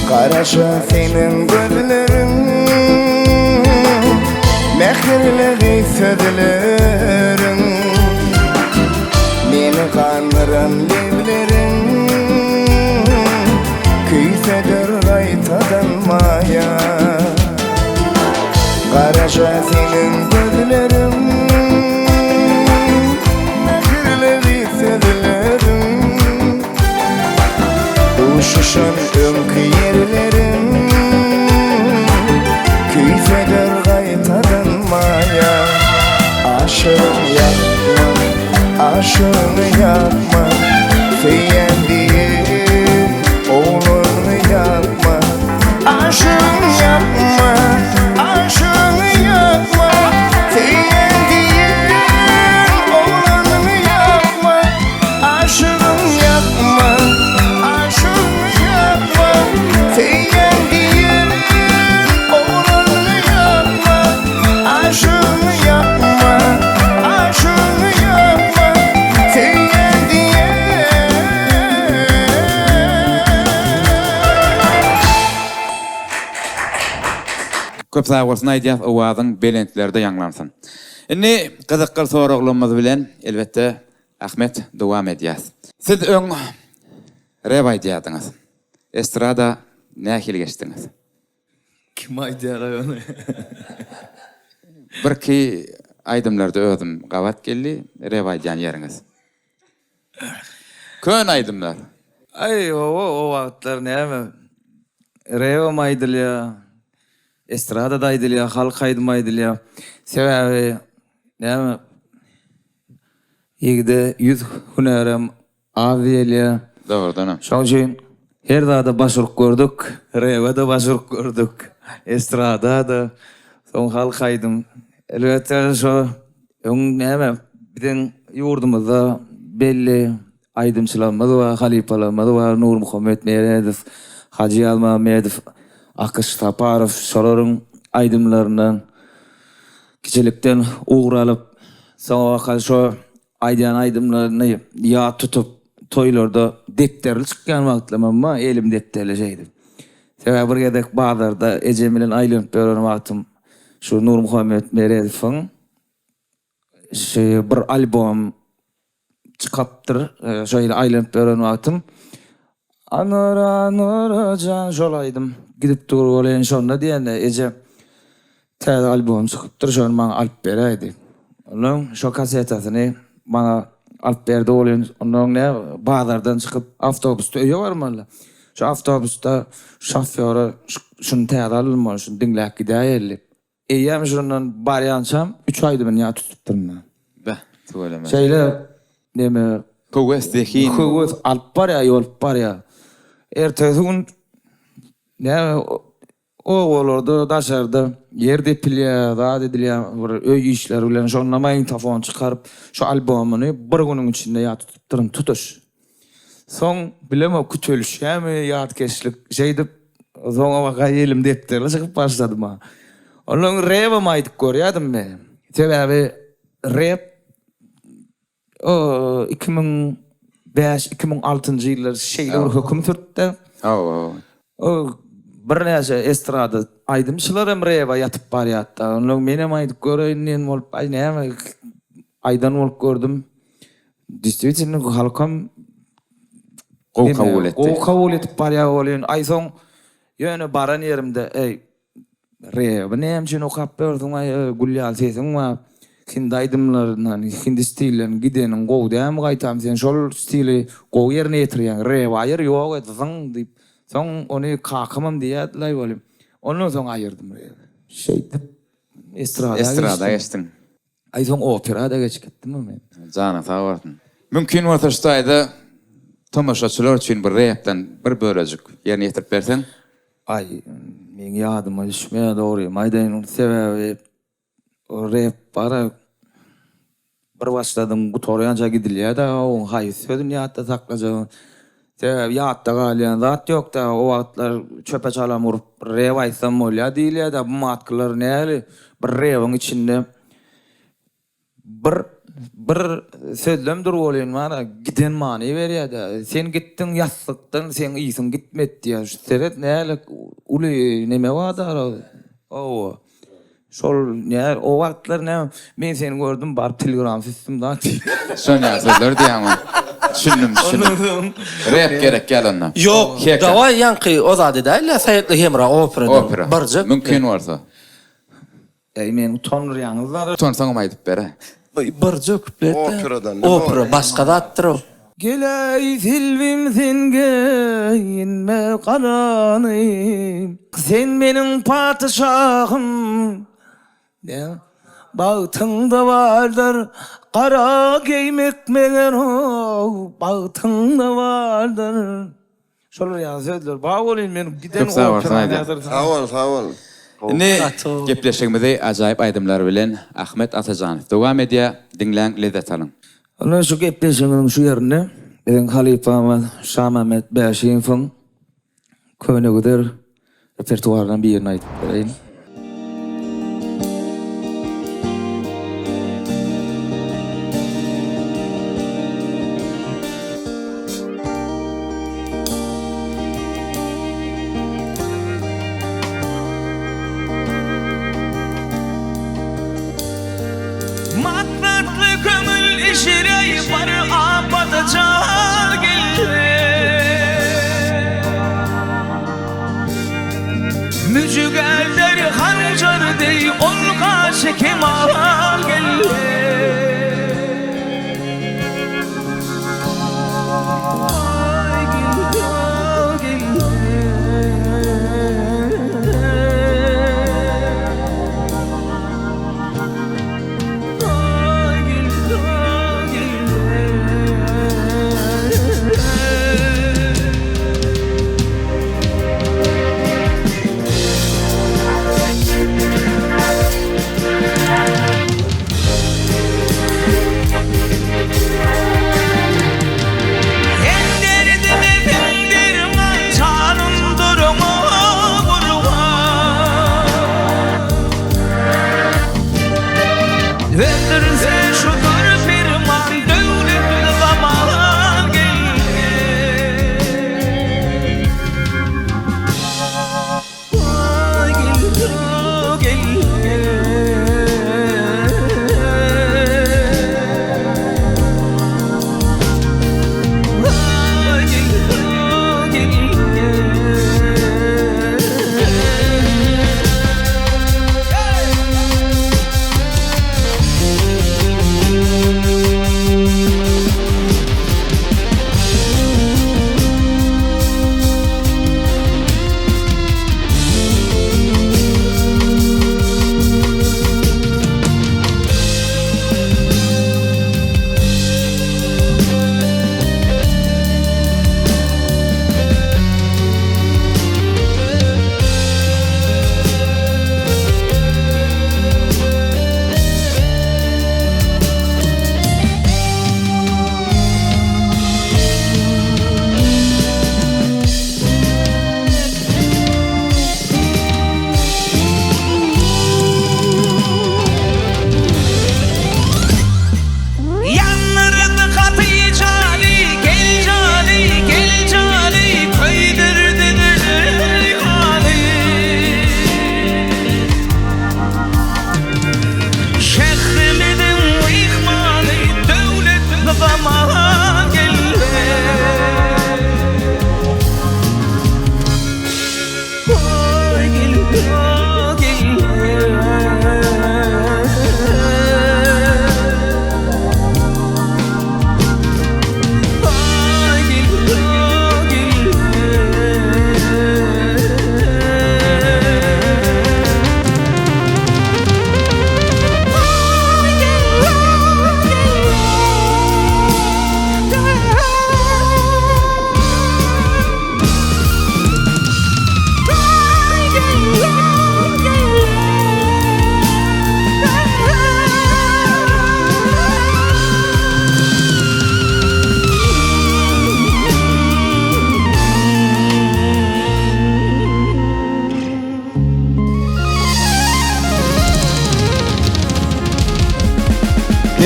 Garaşa seniň gözleriň Mähirli sözleriň Meni gandyran lebleriň Küýseder gaýtadan maýa Garaşa seniň gözleriň Mähirli sözleriň Duşuşan öňki ýerleriň Küýseder gaýtadan maýa Aşygym ýakma, aşygyňy ýakma Söýýän diýip oglanyňy ýakma Aşygym ýakma, aşygyňy ýakma Söýýän diýip oglanyňy ýakma Aşygym ýakma, aşygyňy ýakma, Söýýän diýip oglanyňy ýakma. Aşygyňy ýakma, aşygyňy ýakma, Söýýän diýip. Köp sag bolsun aýdýas owazyň belentlerde ýaňlansyn. Indi gyzykly soraglarymyz bilen elbetde Ahmet dowam edýäs. Siz öň rep aýdýardyňyz. Estrada nähili geçdiňiz? Kim aýdýaraý ony? Birki aýdymlarda özüm gabat geldi rep aýdýan ýeriňiz. Köne aýdymlar. Aý hawa o wagtlar näme repem aýdylýar, estrada-da aýdylýar, halk aýdymy aýdylýar. Sebäbi näme Ýigide ýüz hünärem az diýilýär. Dogrudanam. Şoň üçin her zada baş urup gördük. Rebe-de baş urup gördük, estrada-da, soň halk aýdym. Elbetde, şo öň näme, biziň ýurdumyzda belli aýdymçylarymyz bar, halypalarymyz bar, Nurmuhammet Meredow, Hajy Ýazmämmedow, Akyş Saparow, şolaryň aýdymlaryndan Kiçilikden ugur alyp, soňabaka şo aýdýan aýdymlaryny ýat tutup, toýlarda depderli çykýan wagtlarymam bar, elim depderli şeýdip. Sebäbi bir gezek bazarda ejem bilen aýlanyp ýören wagtym şu Nurmuhammet Meredowyň şu bir albom çykypdyr. Şeýle aýlanyp ýören wagtym Anora, Anora jan şol aýdym gidip dur welin şonda diýende eje täze albom çykypdyr şony maňa alyp beräýdi. Ondan şo kasetasyny maňa alyp berdi welin ondan nä bazardan çykyp awtobusda öýe barmaly. Şo awtobusda şofýora şuny täze aldym şuny diňläp gidäýeli diýip. Eýýäm şondan barýançam üç aýdymyny ýat tutupdyryn men. Beh, tüweleme. Şeýle neme Höwes, zehin. Höwes alyp barýar, ýolup barýar. Ertesi gün näme obalarda, daşarda ýer depilýär, zat edilýär, bir öý işleri bilen şonda magnitofon çykaryp, şu albomyny bir günüň içinde ýat tutupdyryn tutuş. Soň bilemok kütelişýärmi ýatkeşlik şeýdip soňabaka elim depderli çykyp başlady maňa. Ondan repem aýdyp görýärdim men. Sebäbi rep o 2005, 2006-njy ýyllar şeýle bir höküm sürtdi. Hawa. O birnäçe estrada aýdymçylar hem rebe ýatyp barýardy. Ondan menem aýdyp göreýin diýen bolup, aý näme aýdan bolup gördüm. Destwitelno halkam gowy kabul etdi. Gowy kabul edip barýar welin, aý soň ýöne baran ýerimde, eý, rebi näme üçin okap ýörsüň aý, gül ýaly sesiň bar, hindi aýdymlaryndan, hindi stilden gideniň gowy dälmi gaýtam sen şol stili gowy ýerine ýetirýäň, rebi aýyr ýok et zyň diýip, soň ony kakamam diýýärdilaý welin, ondan soň aýyrdym rebi. Şeýdip estrada geçdim. Estrada geçdiň. Aý soň operada geçip gitdimmi men. Janyň sag bolsun. Mümkin bolsa şu taýda tomaşaçylar üçin bir repden bir bölejik ýerine ýetirip berseň. Aý meň ýadyma düşmeýär dogrymy aýdaýyn sebäbi o rep bara bir başladyň gutarýança gidilýär-de oň haýsy sözüni ýatda saklajagyň sebäbi ýatda galýan zat ýok-da o wagtlar çöpe çalam urup rep aýtsam bolýar diýilýär-de bu matkylar näli bir rebiň içinde Bir bir sözlem dur welin bar-a, giden many berýär-dä. Sen gitdiň ýassykdan seň ysyň gitmedi diýýär. Şu seret nälik uly neme bar-da Hawa. Şol nä o wagtlar nä men seni gördüm baryp telegram süsdüm zat diýýär. Şon ýaly sözler diýýäňmi? Düşündim, düşündim. Rep gerek ýaly onda. Ýok, dawaý ýaňky o zat edäýeli, Saýatly Hemra operadan. Opera. Birjik. Mümkin bolsa. Eý meni utandyrýaňyzlar. Utansaňam aýdyp ber-ä. Birje kuplet däl. Operadan nime Opera ol? başga zatdyr o. Geleý selbim sen geýinme garany. Sen meniň patyşahym Näme bagtyňda bardyr gara geýmek meger ow bagtyňda bardyr. Şolar ýaly sözler bar welin men giden Köp sag bolsun operany aýdýan. häzir Sag bol, sag bol. Gowy. Indi gepleşigimizi ajaýyp aýdymlar bilen Ahmet Atajanow dowam edýär. Diňläň, lezzet alyň. Onda şu gepleşigimiziň şu ýerinde biziň halypamyz Şamämmet Bäşimowyň Köne güzer repertuaryndan birini aýdyp bereýin. Maksatly köňül işireý bar apata jar geldi. Müjügäller hanjar deý ol gaşy kemal geldi. Aý geldi, geldi. Aý geldi, geldi.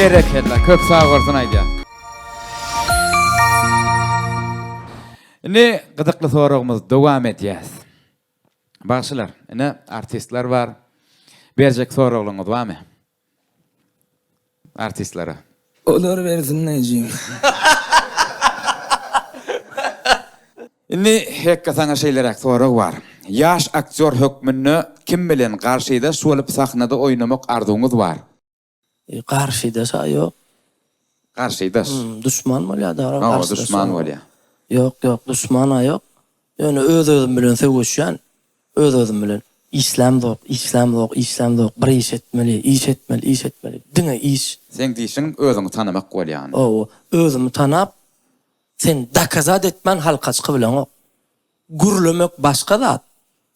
Berekella, köp sag bolsun aýdýas. Indi gyzykly soragymyzy dowam edýäs. Bagşylar, ine artistler bar. Berjek soraglaryňyz barmy? Artistlere. Olar bersin nejim. Indi Hekga saňa şeýleräk sorag bar. Ýaş aktýor hökmünde kim bilen garşydaş bolup sahnada oýnamak arzuwyňyz bar? Garşydaş-a ýok. Garşydaş. Duşman bolýa-da. Hawa, duşman bolýa. Ýok, ýok, duşman-a ýok. Ýöne öz-özüm bilen söweşýän. Öz-özüm bilen. Işlämzok, işlämzok, işlämzok, bir iş etmeli, iş etmeli, iş etmeli. Diňe iş. Seň diýşiň özüňi tanamak bolýa. Hawa, özümi tanap, sen dokazat etmän halka çykybileňok. Gürlemek başga zat,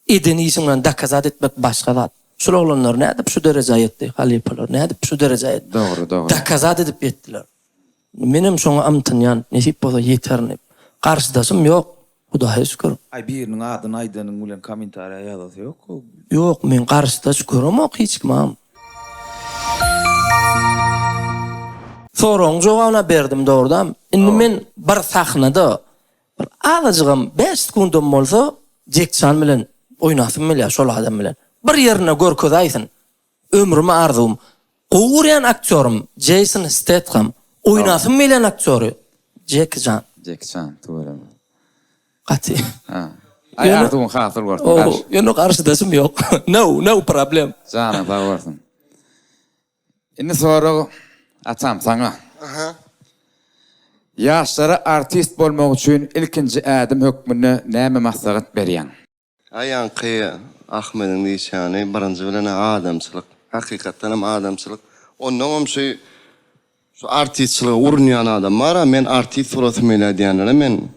eden işiň bilen dokazat etmek başga zat. Şul oglanlar nädip şu derejä ýetdi, halypalar nädip şu derejä ýetdi? Dogry, dogry. Dokazat edip ýetdiler. Menem şoňa ymtynýan, nesip bolsa ýeterin diýip. Garşydaşym ýok, Hudaýa şükür. Aý biriniň adyny aýdanyň bilen kommentariýa ýazasy ýok. Ýok, men garşydaş göremok hiç kimam. Soragyň jogabyna berdim dogrudan. Indi men bir sahnada bir azajygam bäş sekundam bolsa Jekçan bilen oýnasym gelýär şol adam bilen. Bir ýerinde görkezäýsin. Ömrüm arzuwym. Gowy görýän aktýorym Jeýson Stetham. Oýnasym gelýän aktýory Jeki Çan. Jeki Çan tüweleme. Gaty. Ha. Aý arzuwyň hasyl bolsun. Ow, ýöne garşydaşym ýok. No, no problem. Janyň sag bolsun. Indi sorag atam saňa. Aha. Ýaşlara artist bolmak üçin ilkinji ädim hökmünde näme maslahat berýäň? Aý ýaňky Ahmediň diýşi ýaly birinji bilen-ä adamçylyk. Hakykatdanam adamçylyk. Onnoňam şu şu artistçilige urunýan adam bar-a men artist bolasym gelýär diýenlere men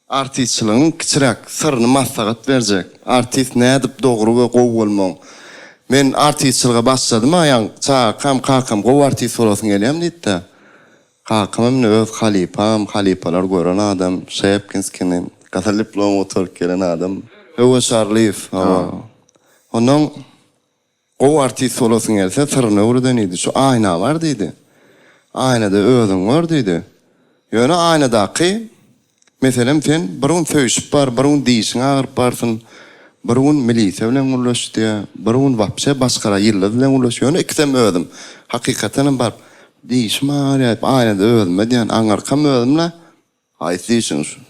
artistçiligiň kiçiräk syryny maslahat berjek. Artist nädip dogry we gowy bolmagyň. Men artistçilige başladym-a ýaňky çagakam kakam gowy artist bolasyň gelýämi diýdi-de. Kakam indi öz halypam, halypalar gören adam, Şepkinskini, gyzyl diplom gutaryp gelen adam. Öwez Şarlyýew, hawa. Onnoň gowy artist bolasyň gelse, syryny öwreden diýdi. Şu aýna bar diýdi. Aýnada özüňi gör diýdi. Ýöne aýnadaky Meselem, sen bir gün söýüşip bar, bir gün dişiň agyryp barsyn, bir gün milisiýa bilen gürleş diýýär, bir gün wapşe başgara ýyldyz bilen gürleş, ýöne ikisem özüm. Hakykatdanam baryp, dişim agyrýar diýip, aýnada özüme diýýän, aňyrkam özüm-le. Haýsy dişiň şu?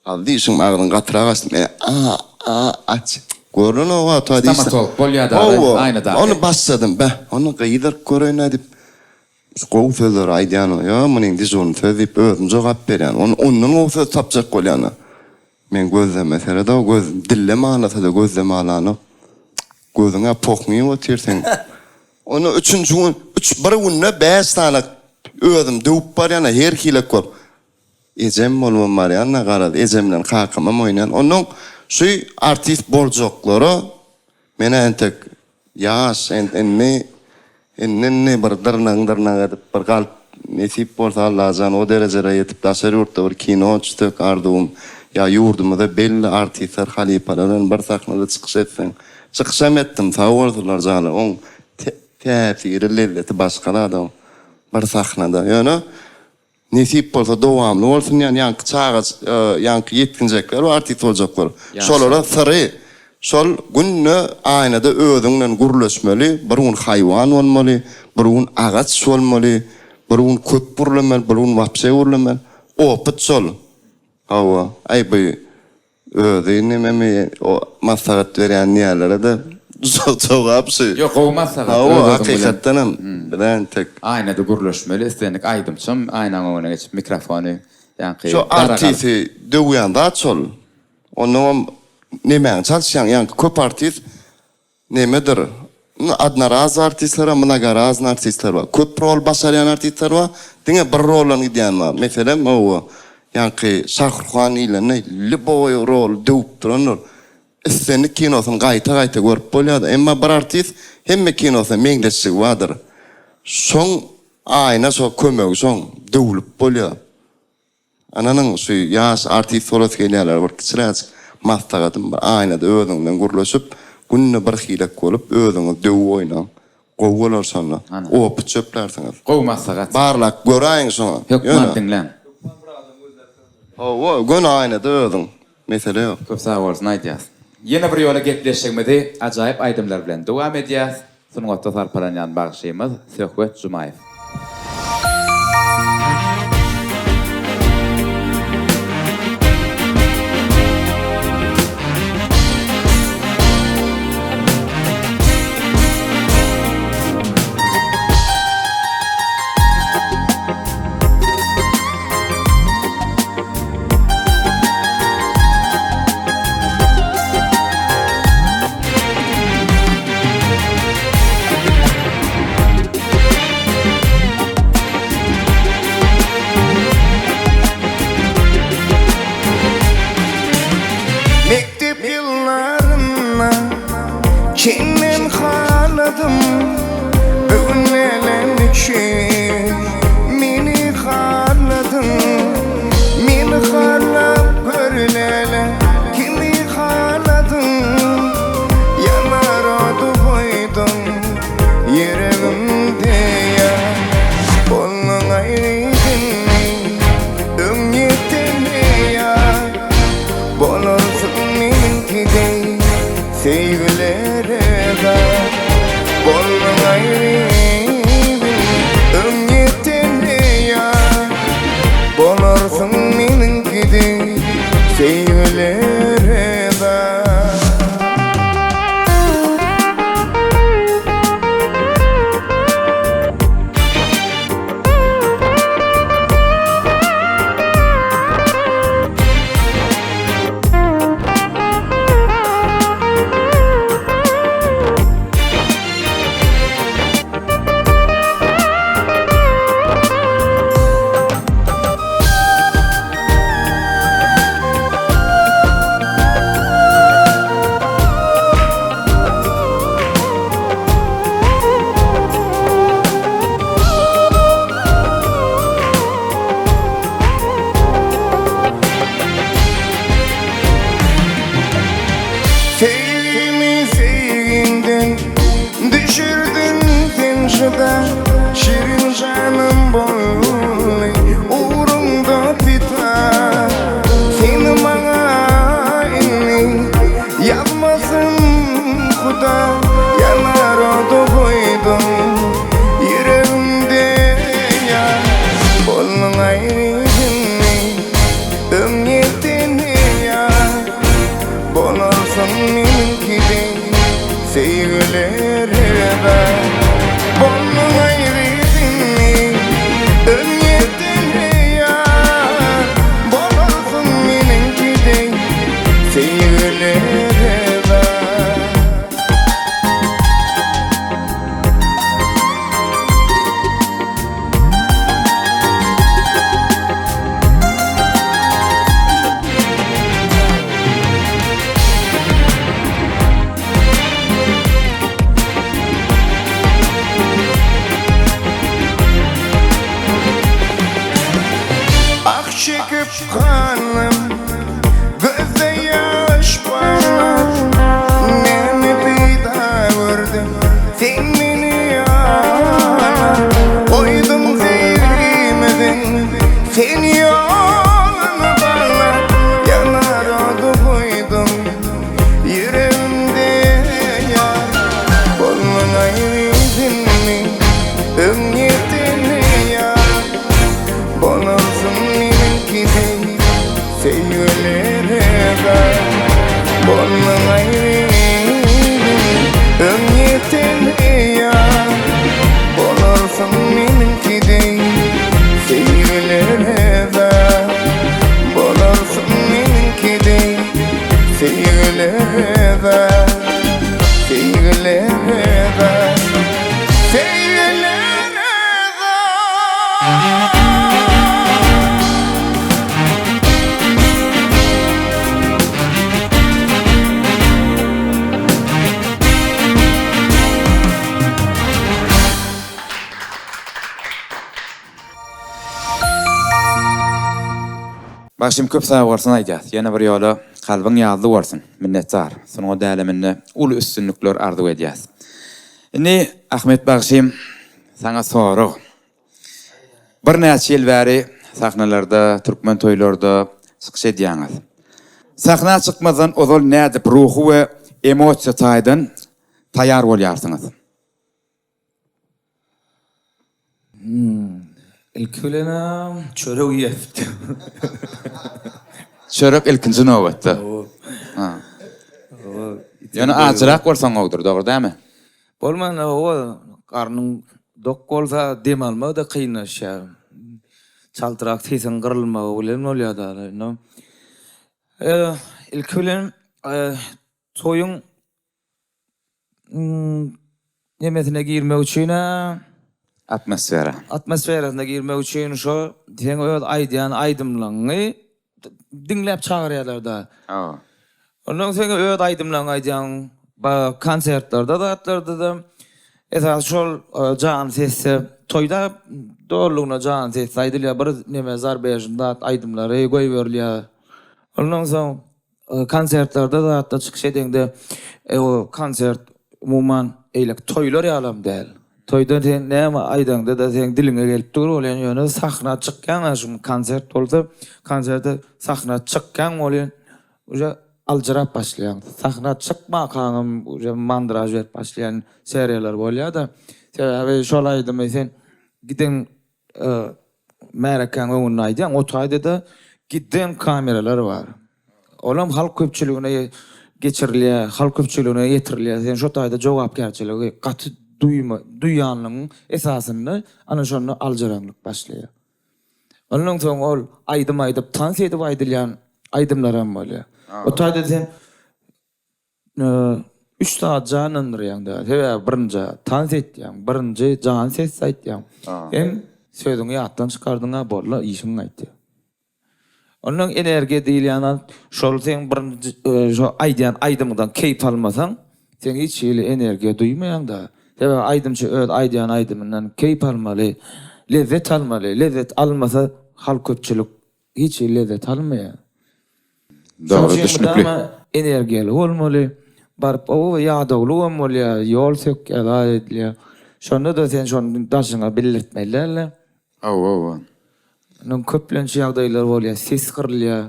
Az dişiň agzyň gatyrak açdym. E, a, a, aç. Görnenok-a, ta diş. Stomatolog bolýa-da, aýnadaky. Hawa, ony başladym. Beh, ony gyzyryp göreýin-ä diýip, Şu gowy sözleri aýdýan o, ýa munyň dižurny söz diýip özüm jogap berýän. Ony ondan gowy söz tapjak bolýan-a. Meň gözleme sered-ow, göz dillem alasa-da gözlem alanok. Gözüň-ä pohňyp otyr seň. Onda üçünji gün, üç, bir günde bäş sany özüm döwüp barýan-a her hilek bolup. Ejem bolubam barýan-da garaz, ejem bilen kakamam oýnaýan. Onnoň şu artist boljaklara men-ä entek Ýaş, indi, indi-indi bir dyrnagyň dyrnak edip bir galyp, nesip bolsa Allajan o derejelere ýetip daşary ýurtda bir kino düşsek arzuwym, ýa ýurdumyza belli artistler halypalar bilen bir sahnada çykyş etseň, çykyşam etdim sag bolsunlar janlar oň täsiri lezzeti başga zat oň bir sahnada ýöne Nesip bolsa dowamly bolsun diýen ýaňky çaga ýaňky ýetginjekler we artist boljaklar. Şolara syry şol günde aýnada özüň bilen gürleşmeli, bir gün haýwan bolmaly, bir gün agaç bolmaly, bir gün köp gürlemeli, bir gün wapşe gürlemeli. Opyt şol. Hawa, aý bu Özi nememi o maslahat berýän diýýärlere-de jogap şu. Ýok gowy maslahat. Hawa hakykatdanam biz-ä entek. Aýnada gürleşmeli islendik aýdymçam aýnaň öňüne geçip mikrofony ýaňky Şu artisi döwýän zat şol. Onnoňam nemäňi çalyşýaň ýaňky köp artist Nemedir? Odnorazowy artistler bar, mnogorazny artistler bar. Köp rol başarýan artistler bar, diňe bir roldan gidýän bar. Meselem, hawa, ýaňky Şahruhan diýlende lýuboý roly döwüp durandyr. Islendik kinosyny gaýta-gaýta görüp bolýar-da. Emma bir artist hemme kinosynda meňzeşligi bardyr. Şoň aýna şo kömegi şoň döwlüp bolýar. Ananyň şu ýaş artist bolasy gelýänlere bir kiçiräjik maslahatym bar, aýnada özüň bilen gürleşip, günde bir hilek bolup, özüňizi döwüp oýnaň. Gowy bolar şonda. Opyt çöplärsiňiz. Gowy maslahat. Barlap göräýiň şoňa. Hökman diňläň. Hawa, göni aýnada özüň. Mesele ýok. Köp sag bolsun aýdýas. Ýene bir ýola gepleşigimizi ajaýyp aýdymlar bilen dowam edýäs. Sungatda sarpalanýan bagşymyz Söhbet Jumaýew. Mekdep ýyllarynda Çenden haladym Bu gün nenem üçin Meni harladyň Meni harlap gör lele Kimi harladyň Ýanar ody goýduň Ýüregimde ýa Bolduň aýry indi Öňýeten ýa Bolarsyň meniňki deý Söýgülere zar Bolduň aýry Öňýeten ýar Bolarsyň meniňki deý Söýgülere zar. Söýgimi söýgiňden düşürdiň sen juda Şirin janym boldy ugruňda pida Seni maňa indi ýazmasyn Huda Ýanar oda goýduň ýüregimde ýar Bolduň aýry indi Öňýeten ýar Bolarsyň meniňki deý Söýgülere zar Bolduň aýry indi Öňýeten ýar Bolarsyň meniňki deý Söýgülere zar. Ah çekip ganym Gözde ýaş bar Näme peýda gördüm Sen meni ýalan Goýduň söýgimiziň Sen ýoluny baglap Ýanar ody goýduň Ýüregimde ýar Bolmaň aýry indi Öňýeten ýar Bolarsyň meniňki deý Söýgülere zar Bolmaň aýry Öňýeten ýar Bolarsyň meniňki deý Söýgülere zar Bolarsyň meniňki deý Söýgülere zar Söýgülere zar Söýgülere zar. Bagşym köp sag bolsun aýdýas. Ýene bir ýola kalbyň ýazly bolsun. Minnetdar. Sungat äleminde uly üstünlikler arzuw edýäs. Indi Ahmet bagşym saňa sorag. Birnäçe ýyl bäri sahnalarda, türkmen toýlarda çykyş edýäňiz. Sahna çykmazdan ozal nädip ruhy we emosiýa taýdan taýýar bolýarsyňyz? Ilki bilen-ä çörek iýäs. Çörek ilkinji nobatda. Ýöne ajyrak bolsaň gowudyr, dogry dälmi? Bolmanda hawa, garnyň dok bolsa dem almak-da kynlaşýar. Çaltrak sesiň gyrylmagy bilen bolýar-da. Ilki bilen toýuň nemesine girmek üçin-ä Atmosfera. Atmosferasyna girmek üçin şo seň öz aýdýan aýdymlaňňy diňläp çagyrýarlar-da. Hawa. Ondan seň öz aýdymlaňňy aýdýaň, konsertlerde zatlarda-da esasy şol jan sesde toýda dolulygyna jan sesde aýdylýar, bir neme zarbežny zat aýdymlary goýberilýär. Ondan soň Konsertlerde zatda çykyş edeňde o konsert umuman eýleki toýlar ýalam däl. Toýda sen näme aýdaňda-da seň diliňe gelip dur bolýan ýöne sahna çykýaň şu konsert bolsa konserte sahna çykýaň welin uje aljyrap başlaýaň. Sahna çykmakaňam uje mandraž berip başlaýan seriýalar bolýa-da. Sebäbi şol aýdymy sen giden Märekäň öňünde aýdýaň, o taýda-da giden kameralar bar. Olam halk köpçüligine geçirilýär, halk köpçüligine ýetirilýär. Sen şo taýda jogapkärçiligi gaty duýma, duýanlygyň esasynda ana şonda aljyraňlyk başlaýar. Ondan soň ol aýdym aýdyp, tans edip aýdylýan aýdymlaram bolýar. O taýda sen Üç zat janlandyrýaň da. Sebäbi birinji tans etýäň, birinji jan sesde aýtýaň. Hem sözüňi ýatdan çykardyň-a boldy, işiň gaýtýar. Ondan energiýa diýilýän zat şol seň birinji şo aýdýan aýdymyňdan keýp almasaň, sen hiç hili energiýa duýmaýaň-da. Sebäbi aýdymçy öz aýdýan aýdymyndan keýp almaly, lezzet almaly. Lezzet almasa halk köpçülik hiç hili lezzet almaýar. Dogry düşnükli. Mydama energiýaly bolmaly. Baryp oba ýadawlygam bolýar, ýol sökýär, zat edilýär. Şonda-da sen şony daşyňa bildirtmeli däl-de. Hawa, hawa. Onuň köplenç ýagdaýlar bolýar, ses gyrylýar.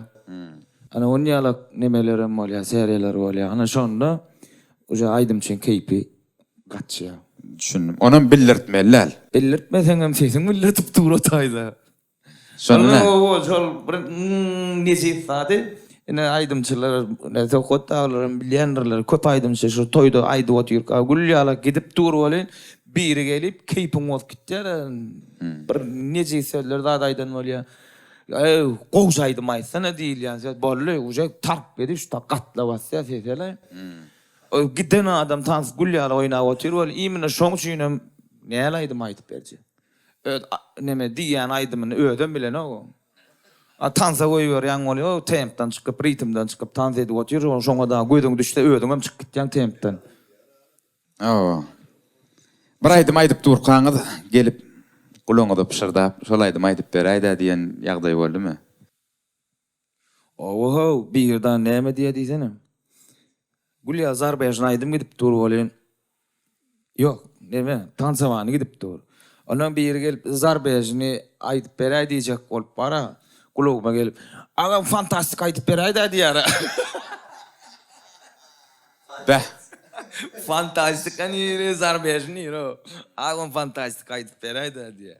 Ana on ýalak nemelerem bolýar, seriýalar bolýar. Ana şonda uje aýdymçyň keýpi gaçýar. Düşündim. Onam bildirtmeli däl. Bildirtmeseňem sesiň bildirtip dur o taýda. Şonda Şol şol bir nejis zady. Ine aýdymçylar, ine Söhbet daglaram bilýändirler. Köp aýdymçy şu toýda aýdyp otyrka gül ýala gidip dur welin, biri gelip keýpiň bozup gitýär. Bir nejis sözler zat aýdan bolýar. Eý, gowja aýdym aýtsana diýilýän söz boldy, uje tarp edip şu gatla basýar sesele. Giden adam tans gül ýaly oýnap otyr welin, imенно şoň üçinem näl aýdym aýdyp berjek. Öz neme diýýän aýdymyny özem bilenok o. A tansa goýberýäň bolýa, tempden çykyp, ritmden çykyp tans edip otyr, şoňa dagy gözüň düşse özüňem çykyp gitýäň tempden. Hawa. Bir aýdym aýdyp durkaňyz gelip gulagyňyza pyşyrdap şol aýdymy aýdyp beräýdä diýen ýagdaý boldumy? Owohow, birdan näme diýýä diýsene. Gülýa zarbežny aýdym gidip dur welin, ýok, neme, tansowany gidip dur. Ondan biri gelip zarbežny aýdyp beräý diýjek bolup bara, gulagyma gelip, Agam fantastika aýdyp beräý-dä diýýär-ä. Bäh. Fantastika nire, zarbež nire. Agam fantastika aýdyp beräýdä diýýär.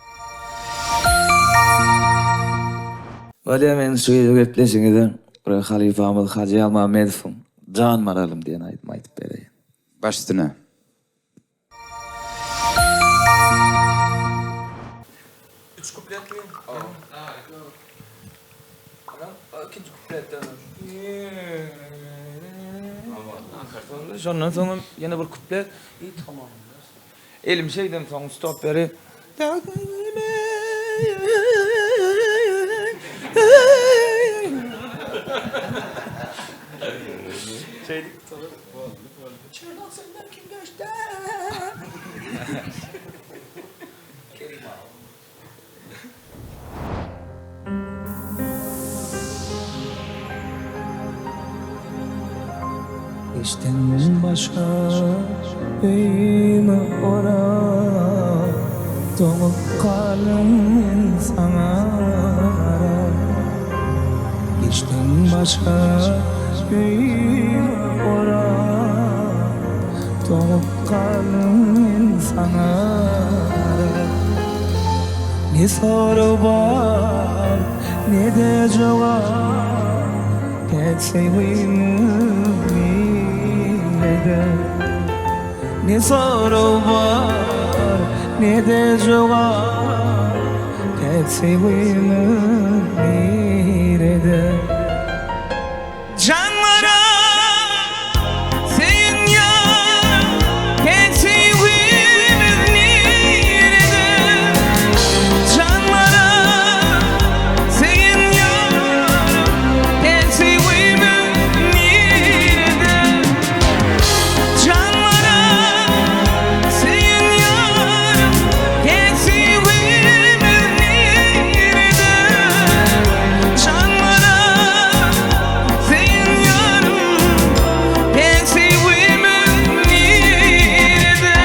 Bolýa men şu gepleşigiňizde bir halypamyz Hajy Ýazmämmedowyň Jan maralym diýen aýdymy aýdyp bereýin. Baş üstüne. Üç kupletmi? Ikinji kupletden. Şondan soňam ýene bir kuplet. I tamam. Elim şeýdem soň stop beri. Şeýdip. Çırnak senden kim geçdi? Kerim aga. Geçdiň başga öýümi orap, Doňup galdym men saňa garap. Geçdiň başga öýümi orap, Doňup galdym men saňa garap. Ne sorag bar, ne-de jogap. Päk söýgimiz nirede? Ne sorag bar, ne-de jogap, Päk söýgimiz nirede? Janlara söýen ýar, Päk söýgimiz nirede? Janlara söýen ýar, Päk söýgimiz nirede? Janlara söýen ýar, Päk söýgimiz nirede? Janlara Sen ýarym, sen söýgimiz nirede?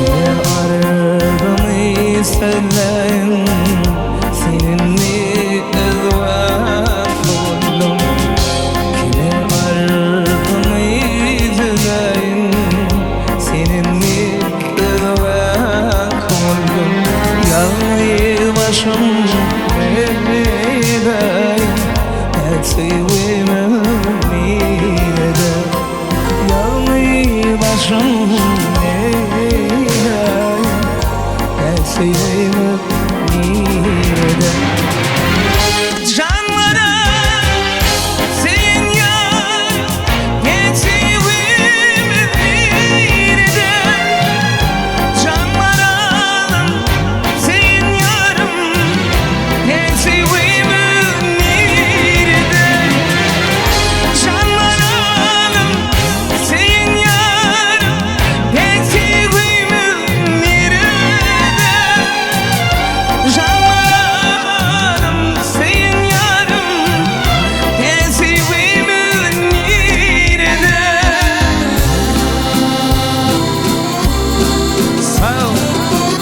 Kime arzyňy sözläýin, Sen indi özwagt bolduň. Kime arzyňy sözläýin, Sen indi özwagt bolduň. Ýalňyz başym neýläýin, Päk söýgimiz nirede? Ýalňyz başym neýläýin, Päk söýgimiz nirede? Janlara sen ýar, Päk söýgimiz nirede? Janlara sen ýarym, Päk söýgimiz nirede? Janlarym sen ýarym, Päk söýgimiz nirede? Janlarym sen ýarym, Päk söýgimiz nirede? Sag bol.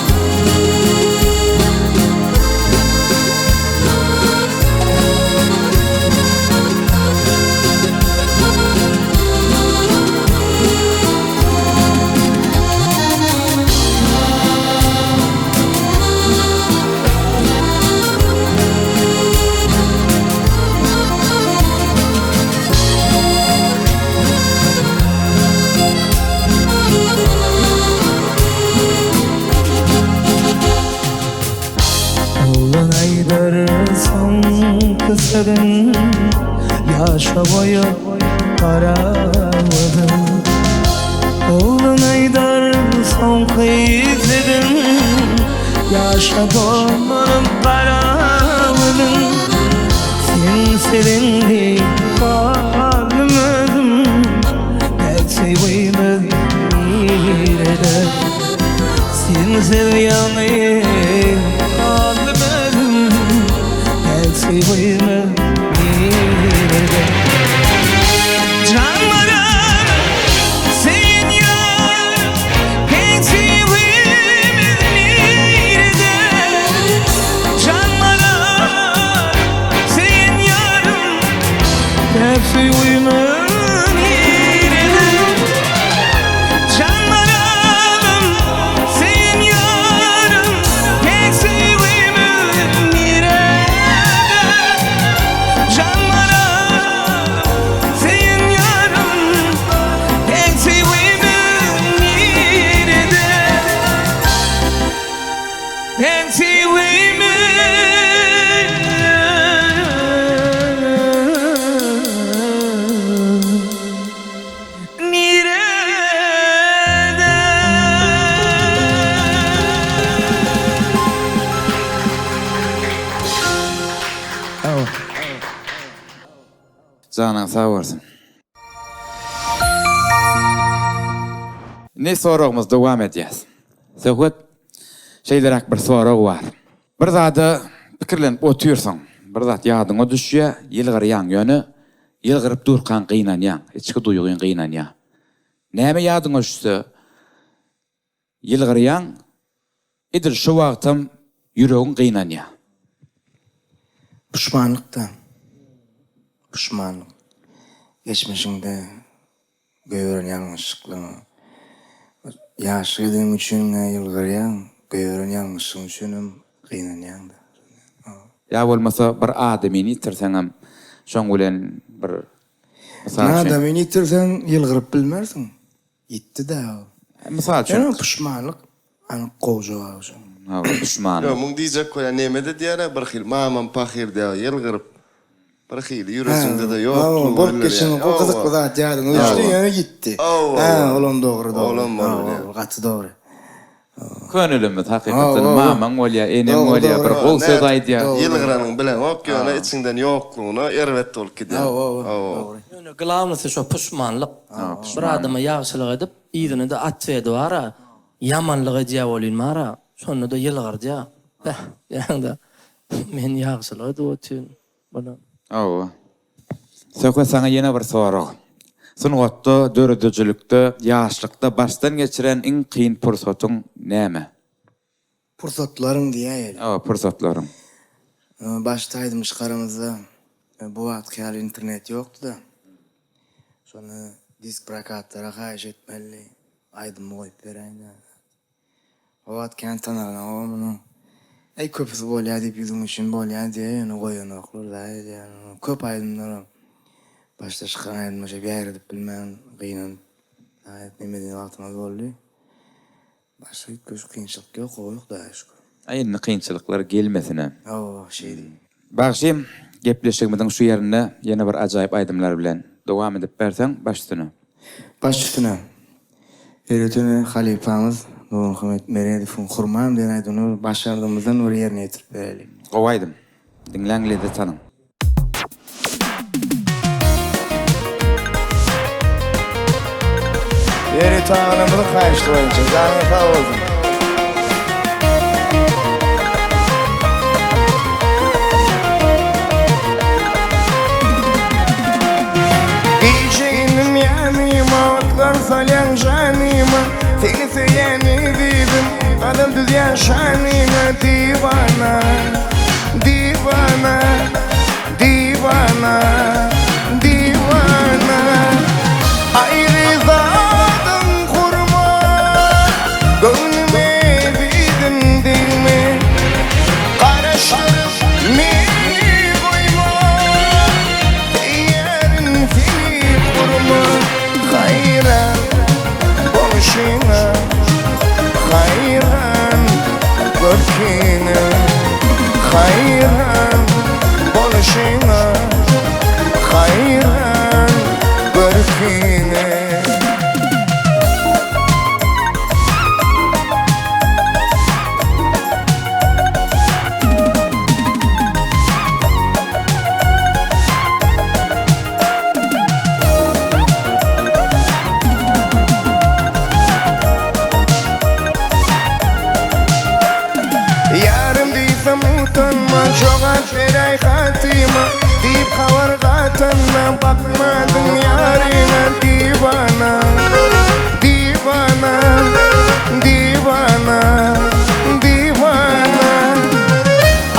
Oglan aýdar soňky sözün, Ýaşa boýup gara gözün. Oglan aýdar soňky sözün, Ýaşa dolup gara gözün. Sensiz indi galdym özüm, Päk söýgimiz nirede? Sensiz ýalňyz galdym özüm, Päk söýgimiz nirede? Janlarym sen ýar, Päk söýgimiz nirede? Janlarym sen ýarym, Päk söýgimiz nirede? Janlarym sen ýarym, Päk söýgimiz nirede? Janyň sag bolsun. Indi soragymyzy dowam edýäs. Söhbet, şeýleräk bir sorag bar. Bir zada pikirlenip otyrsyň, bir zat ýadyňa düşýär, ýylgyrýaň, ýöne ýylgyryp durkaň gynanýaň, içki duýgyň gynanýar. Näme ýadyňa düşse, ýylgyrýaň, edil şo wagtam ýüregiň gynanýar. Puşmanlyk-da. Puşmanlyk. Geçmişiňde goýberen ýalňyşlyklaryň. Ýaşlyk edeniň üçin-ä ýylgyrýaň, goýberen ýalňyşlygyň üçinem gynanýaň-da. Ýa bolmasa bir adamyny ýitirseňem, şoň bilen bir, mysal üçin. Adamyny ýitirseň, ýylgyryp bilmersiň. Ýitdi-dä ol. Mysal üçin. Ýöne puşmanlyk anyk gowy jogaby şoň. Hawa, puşmanlyk. Ýok, muň diýjek bolýan nemede diýýär-ä birhili, mamam pahyr diýýär, ýylgyryp, birhili ýürejiňde-de ýoklugy Hawa, bolup geçen o gyzykly zat ýadyňa düşdi, ýöne ýitdi. Hawa. Hä, olam dogry, dogry. Olam bolýar. Hawa, gaty dogry. Könelimiz hakykatdan mamaň bolýar, eneň bolýar, bir gowy söz aýdýar. Ýylgyranyň bileňok, ýöne içiňden ýoklugyna erbet bolup gidýär. Hawa. Ýöne glawnysy şo puşmanlyk. Bir adama ýagşylyk edip, yzyna-da otwedi bar-a, ýamanlyk edýär welin bar-a, şonda-da ýylgyrdýar. Beh, diýýäň-de, men ýagşylyk edip otyryn. Buna. Hawa. Söhbet saňa ýene bir sorag. Sungatda, döredijilikde, ýaşlykda başdan geçiren iň kyn pursatyň näme? Pursatlaryň diýäýeli. Hawa, pursatlaryň. Başda aýdym çykaramyzda bu wagtky ýaly internet ýokdy-da. Şonda disk prokatlara haýyş etmelidi. Aýdymy goýup beräýdä. O wagt kän tanalanogam muny. Äý köpüsi bolýa diýip ýüzüň üçin bolýa diýýä ýöne goýanoklar da edýän. Köp aýdymlaram başda çykan aýdymlar şeýdip ýaýradyp bilmän gynanyp gaýat neme eden wagtymyz boldy. Başga üýtgeşik kynçylyk ýok gowy Hudaýa şükür. Aý indi kynçylyklar gelmesine. Hawa şeý diý. Bagşym gepleşigimiziň şu ýerinde ýene bir ajaýyp aýdymlar bilen dowam edip berseň baş üstüne. Baş üstüne. Ýöretene halypamyz Nurmuhammet Meredowyň Hurmam diýen aýdymyny bir başardygymyzdan bir ýerine ýetirip bereliň. Gowy aýdym. Diňläň lezzet alyň. Ýörite agamyzyň haýyşty boýunça. Janyňyz sag bolsun. Gije indim ýanyma Otlar salýaň janyma Seni söýýän ezizim Gadam düzýän şanyňa Diwana Diwana Diwana Diwana Aýry zadyň hurma Göwnüme ezizim degme Garaşdyryp meni goýma Söýýärin seni hurma Haýran bolşuňa Haýran görküňe Haýran bolşuňa Haýran görküňe. Ýarym diýsem utanma, jogap beräý hatyma Diýip habar gatanda bakmadyň ýaryňa Diwana, diwana, diwana, diwana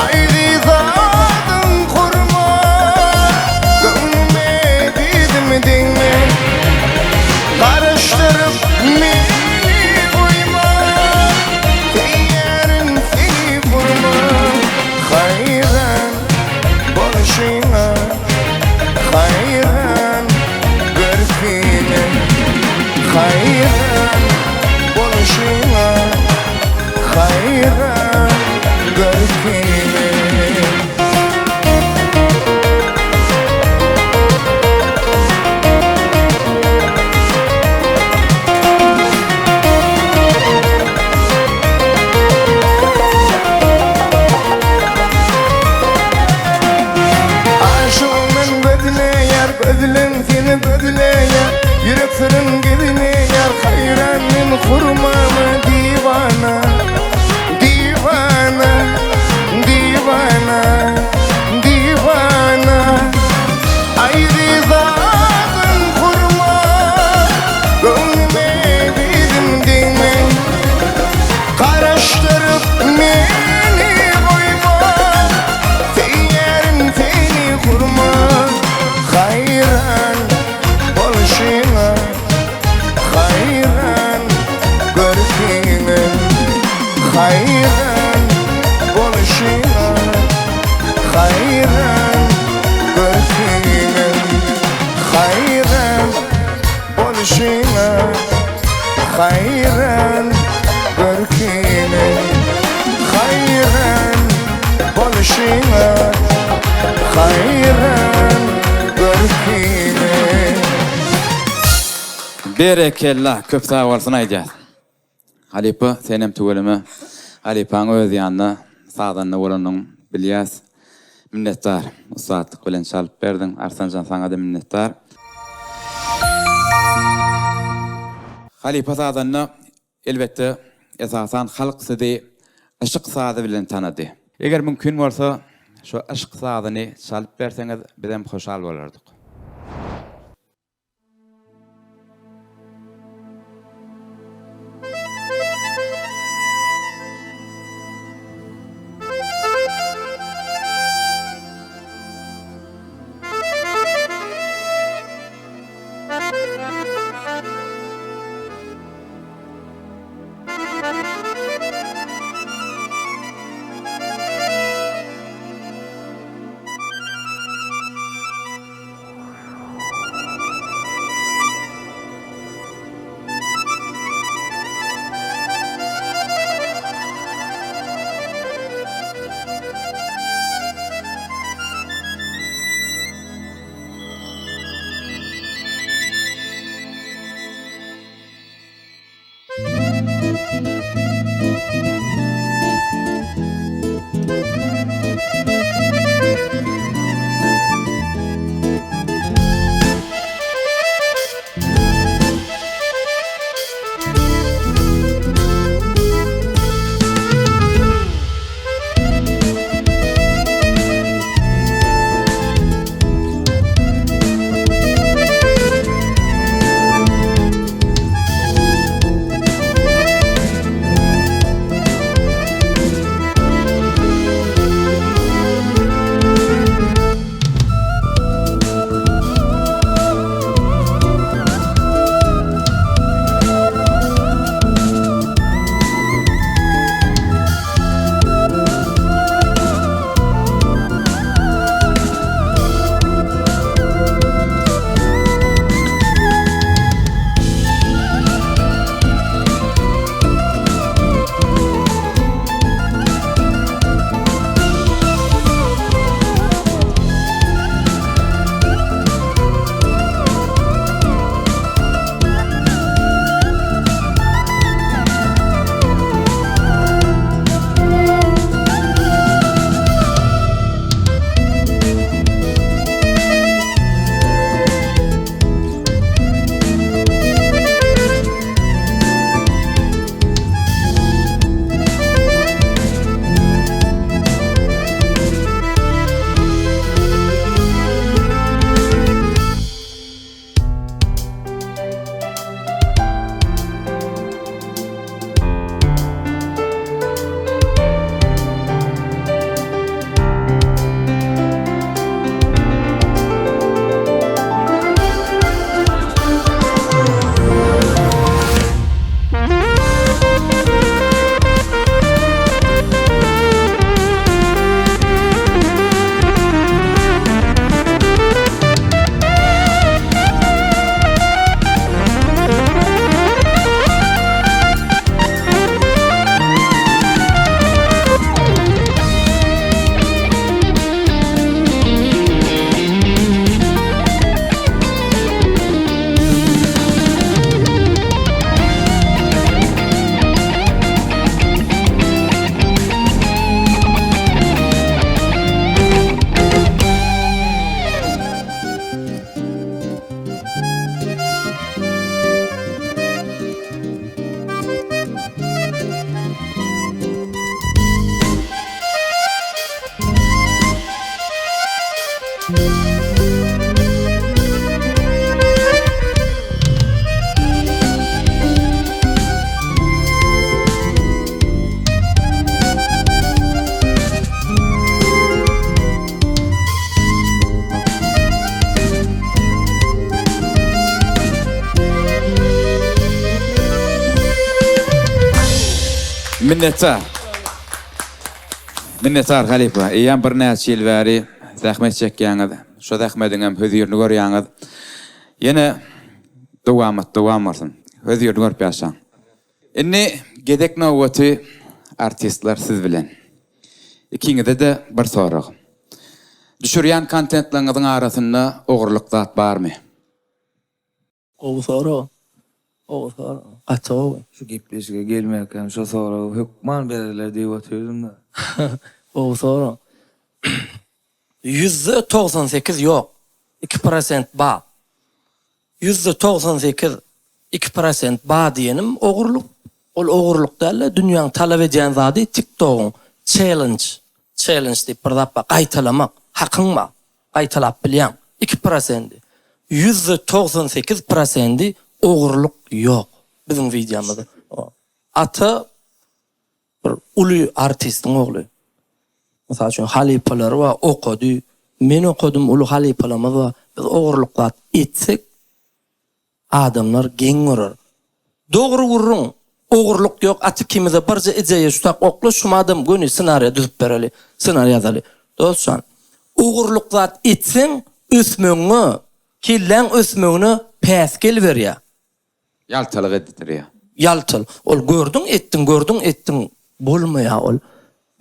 Aý gyz adyň hurma, göwnüme diýdim degme Garaşdyryp meni goýma, söýýärin seni hurma Haýran bolşuňa, haýran görküňe Haýran bolşuňa. Gülüşiňe haýran görküňe. Berekella köp sag bolsun aýdýas. Halypa senem tüweleme halypaň öz ýanynda sazanda bolanyň bilýäs. Minnetdar ussatlyk bilen çalyp berdiň Arslanjan saňada minnetdar. Halypa sazanda Elbetde, esasan halk sizi yşk sazy bilen tanady. Eger mümkin bolsa, şo yşk sazyny çalyp berseňiz bizem hoşal bolardyk. Minnetdar. Minnetdar halypa. Eýýäm birnäçe ýyl bäri zähmet çekýäňiz. Şo zähmediňem hözirini görýäňiz. Ýene dowamat dowam bolsun. Hözirini görüp ýaşaň. Indi gezek nobaty artistler siz bilen. Ikiňize-de bir sorag. Düşürýän kontentleňiziň arasynda ogurlyk zat barmy? Gowy sorag. Gowy sorag. Gaty gowy. Şu gepleşige gelmänkäm şo soragy hökman bererler diýip otyrdym-da. Gowy sorag. 98% ýok. 2% bar. 98% 2% bar diýenim ogurlyk. Ol ogurlyk däl-de, dünýäň talap edýän zady TikTogyň challenge, challenge diýip bir zat bar, gaýtalamak, hakyň bar. Gaýtalap bilýäň. Iki prosendi. 98% prosendi ogurlyk ýok biziň wideomyzda. Ata bir uly artistiň ogly. Mysal üçin halypalary bar, okady. Men okadym, uly halypalarymyz bar. Biz ogurlyk zat etsek, Adamlar geň görer. Dogry gürrüň. Ogurlyk ýok at ikimize birje ideýa şu tak okla şumadam göni ssenariýa düzüp bereli. Ssenariýa ýazaly. Dost jan. Ogurlyk zat etseň ösmegiňe, kelläň ösmegine päsgel berýä. Ýaltalyk eddirýä. Ýaltal. Ol gördüň etdiň gördüň etdiň bolmaýa ol.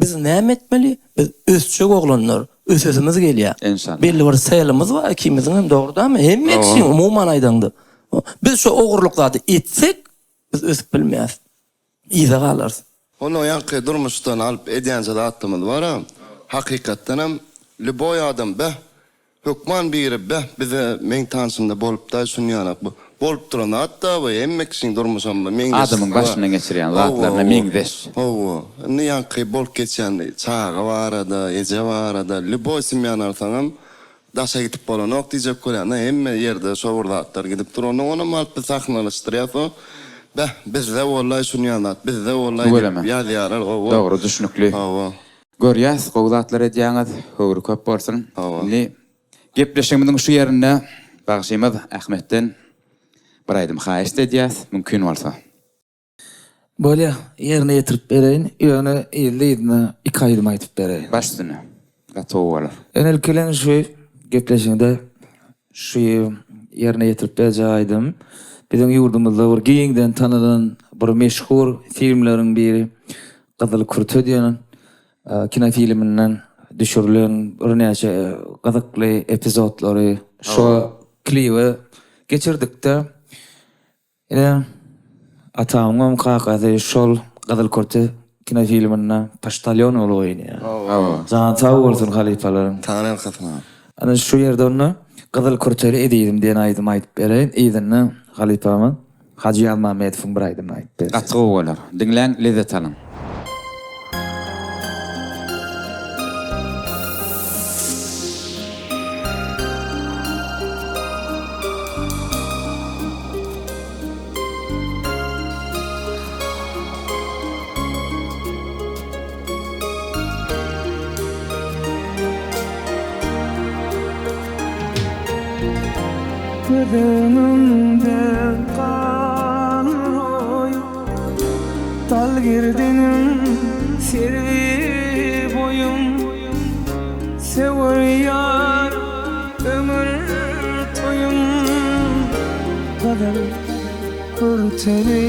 Biz näme etmeli? Biz ösjek oglanlar, ösesimiz gelýär. Enşalla. Belli bir selimiz bar ikimiziň hem dogry dälmi? Hemme kişiň umuman aýdaňda. Biz şu ogurlyk zady etsek, biz ösüp bilmeýäris. Yza galarys. Onda ýaňky durmuşdan alyp edýänje zatymyz bar-a. Hakykatdanam lýuboý adam beh, Hökman biri beh bize meň tanşymda bolupda şunýanak bu bolup duran zatda bu hemme kişiň durmuşam meňzeş Adamyň başyndan geçirýän zatlaryna meňzeş. Hawa indi ýaňky bolup geçýän çaga barada eje barada lýuboý semýany alsaňam daşa gitip bolanok diýjek bolýan hemme ýerde şo bir zatlar gidip dur onda onam alyp biz sahnalaşdyrýas o beh bizde bollaý şunýan zat bizde bollaý diýip ýazýarlar hawa. Dogry düşnükli. Hawa. Görýäs, gowy zatlar edýäňiz, höwri köp bolsun. Indi gepleşigimiziň şu ýerinde bagşymyz Ahmetden bir aýdym haýyşt edýäs, mümkin bolsa. Bolýa, ýerine ýetirip bereýin, ýöne yzly-yzyna iki aýdym aýdyp bereýin. Baş üstüne. Gaty gowy bolar. Ýöne ilki bilen şu gepleşigde şu ýerine ýetirip berjek aýdym biziň ýurdumyzda bir giňden tanalan bir meşhur filmleriň biri Gyzyl kürte diýen kinofilminden düşürilen birnäçe gyzykly epizodlary şo klibe geçirdikde ine atamyňam kakasy şol Gyzyl kürte kinofilminde poçtalýon bolup oýnaýar. Jany sag bolsun halypalaryň. Taňryýalkasyn agam. Ana şu ýerde onda Gyzyl kürteli ezizim diýen aýdymy aýdyp bereýin. Yzynda halypamyz Hajy Ýazmämmedowyň bir aýdymyny aýdyp berjek. Gaty gowy bolar. Diňläň, lezzet alyň. Göz öňümde galar oýum, Dal gerdenim, serwi boýum, Söwer ýar ömür toýum, Gyzyl Kürteli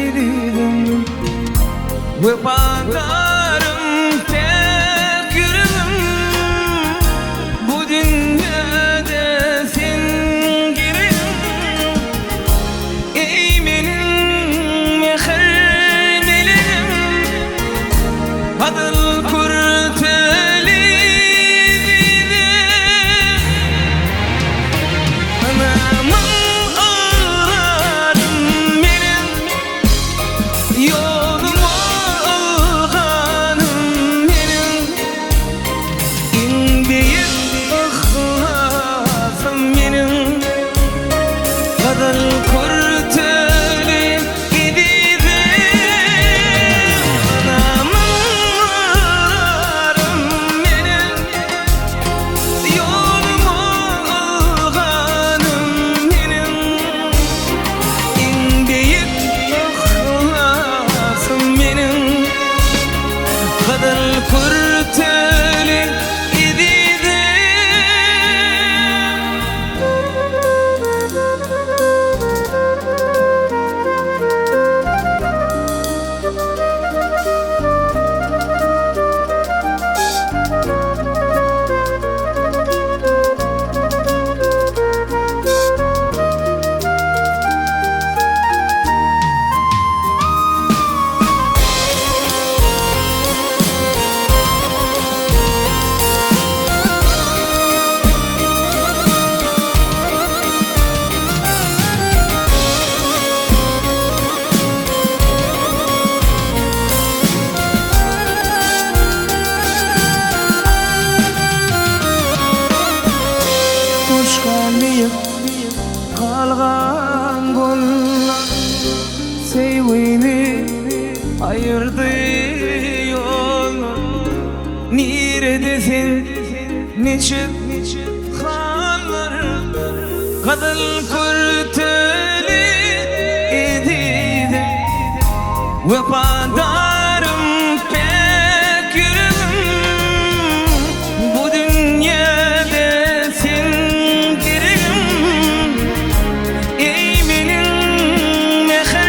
ezizim. Wepadarym päk ýüregim, Bu dünýäde sen geregim. Eý meniň mähir melegim, Gyzyl kürteli ezizim. Ynamym ygrarym meniň, Ýoluma ylganym meniň, Iň beýik yhlasym meniň, Gyzyl kürteli ezizim. Ynamym ygrarym meniň, Ýoluma ylganym meniň, Iň beýik yhlasym meniň, Gyzyl kürteli ezizim. diýip Galgan gollar Söýgümi aýyrdy ýollar Nirede sen niçik hallar Gyzyl kürteli ezizim Wepadarym päk ýüregim Bu dünýäde sen geregim Eý meniň mähir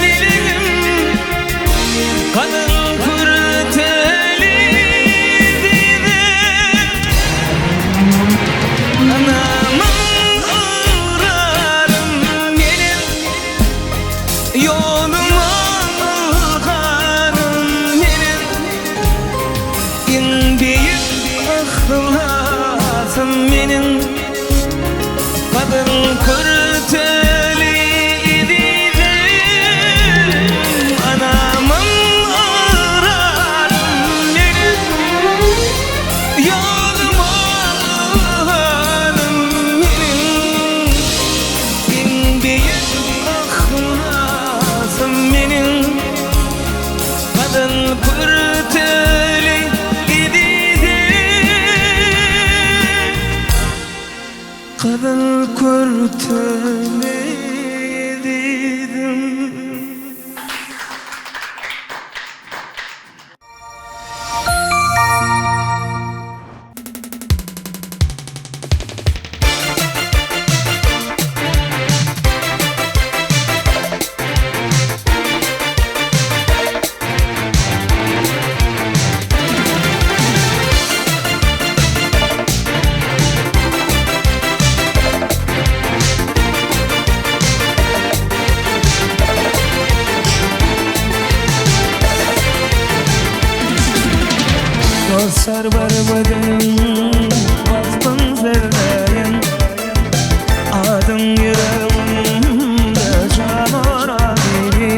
melegim Gyzyl kürteli ezizim Ynamym ygrarym meniň Ýoluma ylganym meniň Iň beýik yhlasym meniň Gadyr kürteli ezizim Anamym ygrarym meniň Ýoluma ylganym meniň Iň beýik yhlasym meniň Gyzyl kürteli ezizim Gyzyl kürteli ezizim. Dostlar bar bedeniň waspyn sözleýin Adyň ýüregimde jan oradyny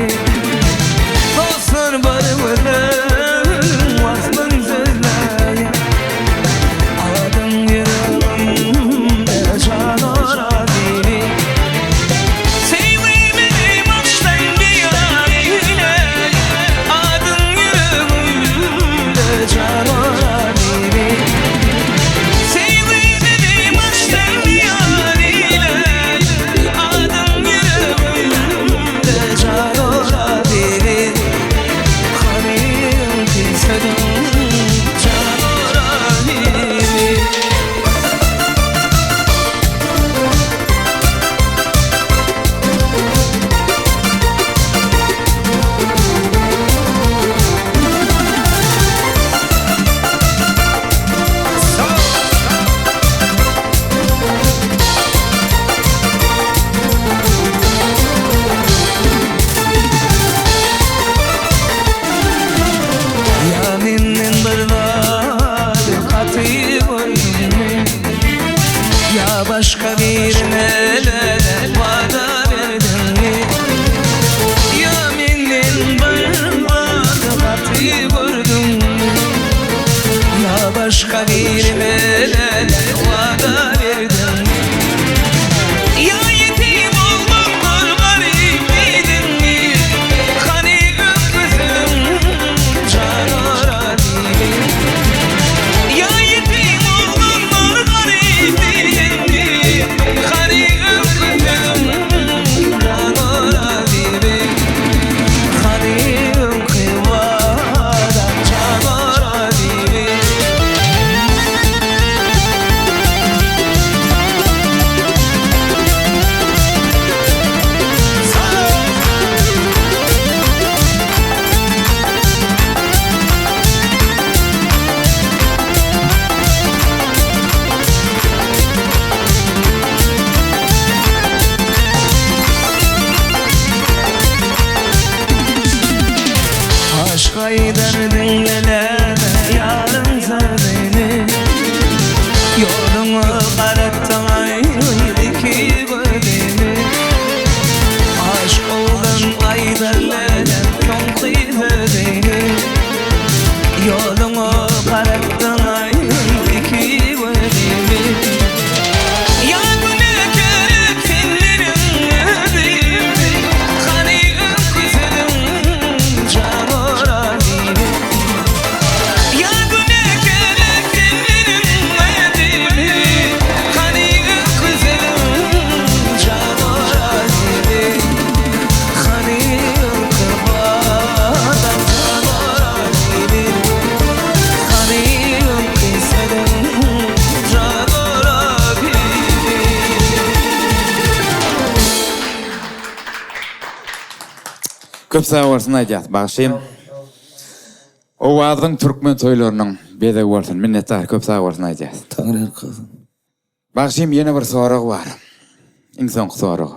Dostlar bar bedeniň waspyn sözleýin Adyň ýüregimde jan oradyny Söýgümizi başdan beýan eýle Adyň ýüregimde jan oradyny Söýgümizi başdan beýan eýle Adyň ýüregimde jan oradyny Hany öňki sözüň jan oradyny. Ýa menden bir zady gaty gördüňmi Ýa başga birine wada berdiňmi Ýa menden bir zady gaty gördüňmi Ýa başga birine wada berdiňmi Ýa ýetim oglanlar garyp diýdiňmi Hany öküziň jan oranyny Ýa ýetim oglanlar garyp diýdiňmi Hany öküziň jan oranyny Hany öňki wadaň jan oranyny. Köp sag bolsun aýdýas bagşym. Owazyň türkmen toýlarynyň bezegi bolsun. Minnetdar köp sag bolsun aýdýas. Taňryýalkasyn. Bagşym ýene bir sorag bar. Iň soňky sorag.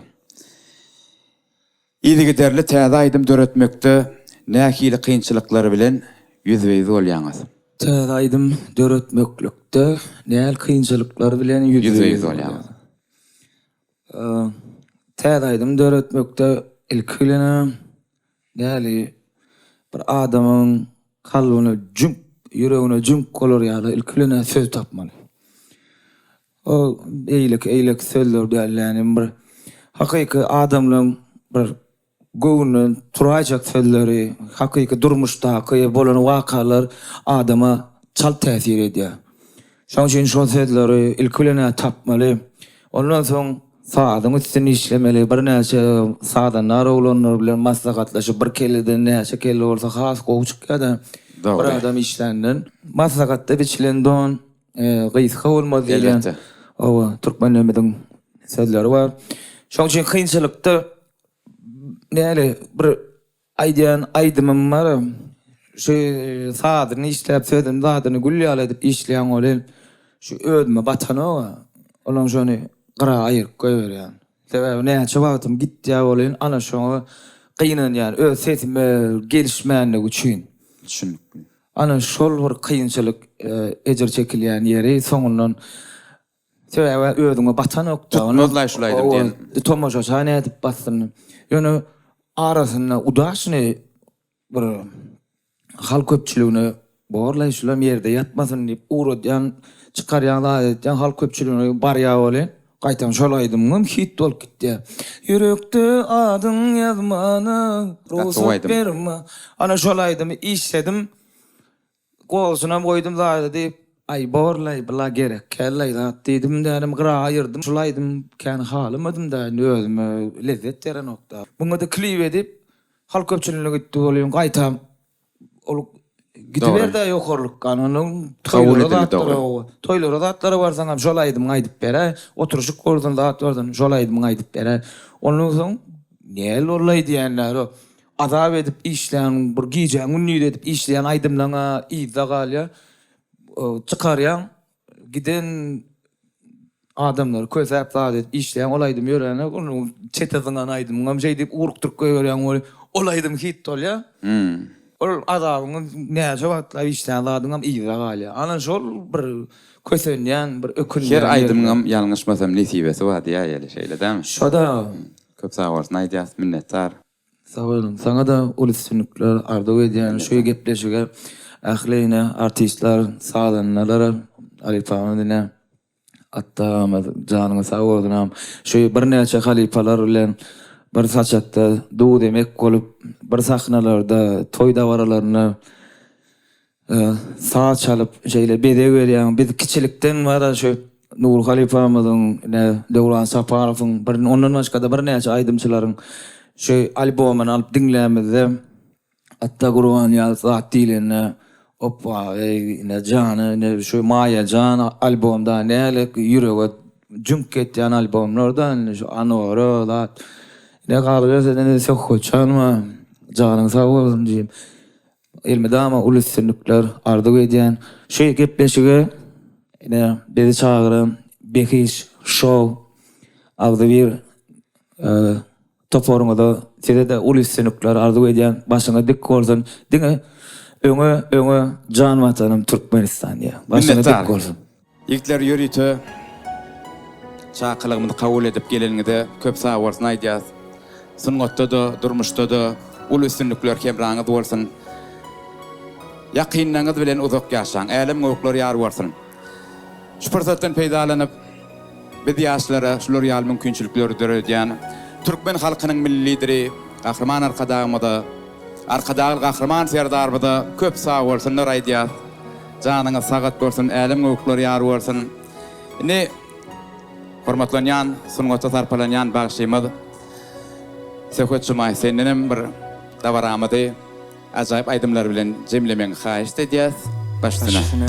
Yzygiderli täze aýdym döretmekde nähili kynçylyklar bilen ýüzbe-ýüz bolýaňyz? Täze aýdym döretmeklikde nähili kynçylyklar bilen ýüzbe-ýüz bolýaňyz? Täze aýdym döretmekde ilki bilenem nähili bir adamyň kalbyna jüňk, ýüregine jüňk bolar ýaly ilki bilen-ä söz tapmaly. O beýleki eýleki sözler däl ýagny bir hakyky adamlaň bir göwnünden turaýjak sözleri, hakyky durmuşdaky bolan wakalar adama çalt täsir edýär. Şoň üçin şol sözleri ilki bilen-ä tapmaly. Ondan soň sazyň üstünde işlemeli, birnäçe sazandar oglanlar bilen maslahatlaşyp bir kelleden näçe kelle bolsa has gowy çykýar-da bir adam işländen. Maslahatda biçilen don Gysga bolmaz diýilýän oba türkmenlerimiziň sözleri bar. Şoň üçin kynçylykda näle bir aýdýan aýdymym bar. Şu sazyny işläp, sözüni zadyny gül ýaly edip işleýän welin, şu özüme batanok-a. Olaň şony gyra aýyryp goýberýän. Sebäbi näçe wagtym gitýär welin, ana şoňa gynanýan, öz sesime gelişmänligi üçin. Düşünikli. Ana şol bir kynçylyk ejir çekilýän ýeri soňundan sebäbi özüňe batanokda. Tutmazlaý şul aýdym diýen. Tomaşaça nädip batsyn. Ýöne arasynda udaçnyý bir halk köpçüligine borlaý şulam ýerde ýatmasyn diýip ugradýan çykarýan zat etýän halk köpçüligine barýa welin Gaýtam şol aýdymyňam hit bolup gitýär. Ýürekde adyň ýazmana rugsat berme. Ana şol aýdymy işledim. Golsunam goýdum zada diýip. Aý borlaý bula gerekkällaý zat diýdim dänim gyra aýyrdym. Şul aýdym kän halamadym-da indi özüme lezzet berenokda. Muňa-da klip edip halk köpçüligine gitdi welin gaýtam Ol gidiber-dä ýokarlykka, onuň toýlara zatlara, toýlara zatlara barsaňam şol aýdymyňy aýdyp beräý, oturyşyk bolsun, zat bolsun, şol aýdymyňy aýdyp beräý. Ondan soň näl boldy-aý diýenler, azap edip işlän, bir gijäň gündiz edip işleýän aýdymlaň-a yzda galýar. Çykarýaň, Giden adamlary kösäp zat edip işleýäň ol aýdym ýöränok ony çete zyňan aýdymyňam şeý diýip ugrukdyryp goýberýäň weli ol aýdym hit bolýa. Ol azabyňy näçe wagtlap işlän zadyňam yzda galýa. Ana şol bir kösenýän bir ökünýän Her aýdymyňam ýalňyşmasam nesibesi bar diýäýeli şeýle dämi? Şoda. Köp sag bolsun aýdýas minnetdar. Sag boluň. Saňa-da uly üstünlikler arzuw edýän. Şu gepleşige ähli ine artistler, sazandalar, halypamyz ine Atda agamyz janyňyz sag bolsun Şu birnäçe halypalar bilen bir saçakda duz emek bolup, bir sahnalarda, toý dabaralarynda Saz çalyp şeýle bezeg berýäň. Biz kiçilikden bara şu Nury halypamyzyň, ine Döwran Saparowyň, bir ondan başga-da birnäçe aýdymçylaryň şu albomyny alyp diňlämizde Atda Gurbanýaz zat diýlende opba eý ine jana ine şu Maýa jan albomda näle ýürege jüňk etýän albomlarda indi şu Anora zat ine galyberse-de ine Söhbetjan bar janyň sag bolsun diýip. Elmydama uly üstünlikler arzuw edýän. Şu gepleşige ine bizi çagyran Behiş Show agzybir toparyňyza size-de uly üstünlikler arzuw edýän. Başyňyz dik bolsun. Diňe öňe öňe jan watanym Türkmenistan diýýän. Başyňyz dik bolsun. Ýigitler ýörite çakylygymyzy kabul edip geleniňize köp sagbolsun aýdýas. Sungatda-da, durmuşda-da uly üstünlikler hemraňyz bolsun. Ýakynlaryňyz bilen uzak ýaşaň. Älem gökler ýar bolsun. Şu pursatdan peýdalanyp, biz ýaşlara şular ýaly mümkinçilikleri döredýän türkmen halkynyň Milli Lideri Gahryman Arkadagymyza, Arkadagly Gahryman Serdarymyza köp sagbolsunlar aýdýas. Janyňyz sagat bolsun, älem gökler ýar bolsun. Indi hormatlanýan, sungata sarpalanýan bagşymyz Söhbet Jumaýew sendenem bir dabaramyzy ajaýyp aýdymlar bilen jemlemegiňi haýyşt edýäs. Baş üstüne.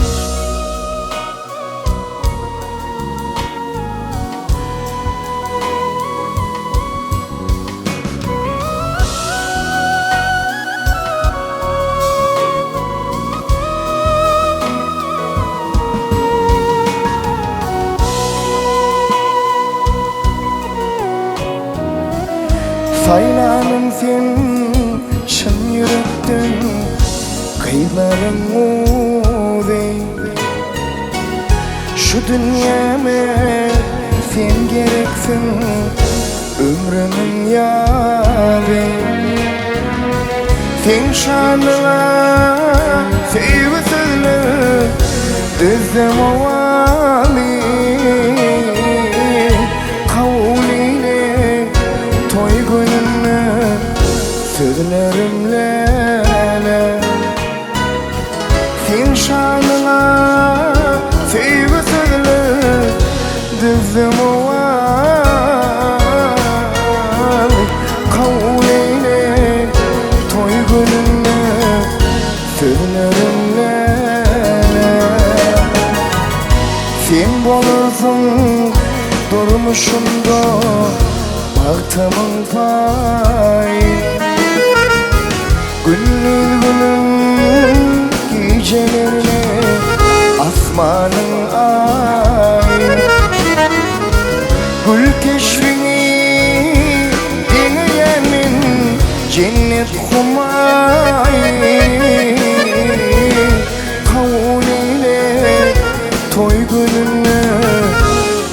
Saýlanym sen çyn ýürekden gyzlaryň guzy. Şu dünýäme sen gereksiň ömrümiň ýazy. Seň şanyňa söýgi sözler düzdüm owaly. Kabul eýle toý gününde sözlerim läle. Seň şanyňa söýgi sözler düzdüm owaly. Kabul eýle toý gününde sözlerim läle. Sen bolarsyň durmuşymda bagtymyň paýy. Gündiz günüň gijelerine asmanyň aýy. Gül keşbiňi deňeýän men jennet humaýy. Kabul eýle toý gününde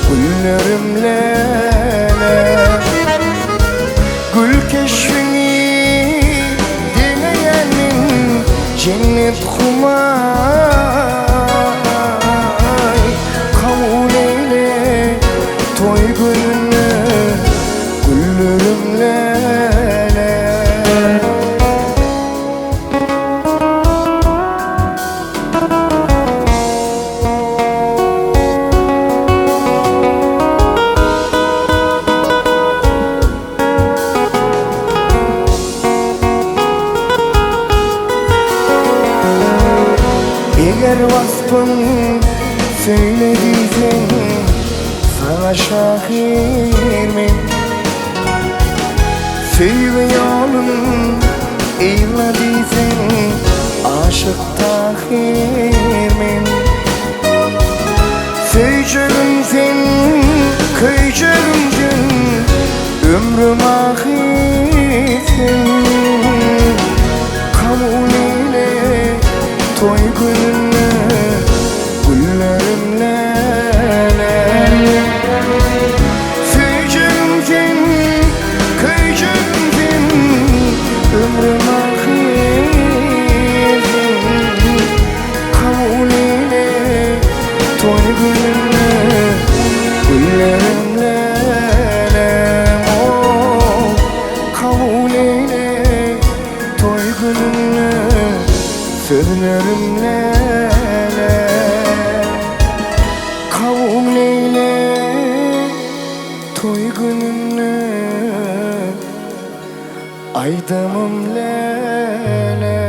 güllerim läle. Gül keşbiňi deňeýän men jennet humaý. Kabul eýle toý gününde güllerim läle. Eger waspyň söýle diýseň, saňa şahyr men. Söýgi ýolun yzla diýseň, aşyk Tahyr men. Söýjegim sen, köýjegim sen, ömrüm ahyr sen. Kabul eýle toý gününde güllerim läle. Söýjegim sen, köýjegim sen, ömrüm ahyr sen. Kabul eýle toý gününde güllerim läle. Oh, kabul eýle toý gününde sözlerim läle. Kabul eýle toý gününde aýdymym läle.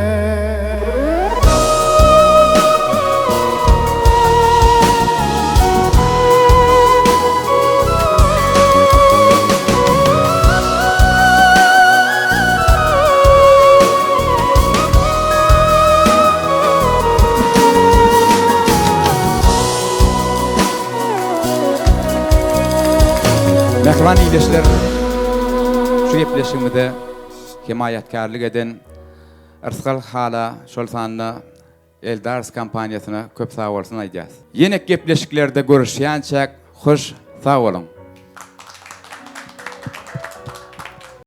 Mähriban ildeşler, şu gepleşigimize hemaýatkärlik eden Yrsgal hala, şol sanda Eldars kompaniýasyna köp sagbolsun aýdýas. Ýene gepleşiklerde görüşýänçäk hoş sag boluň!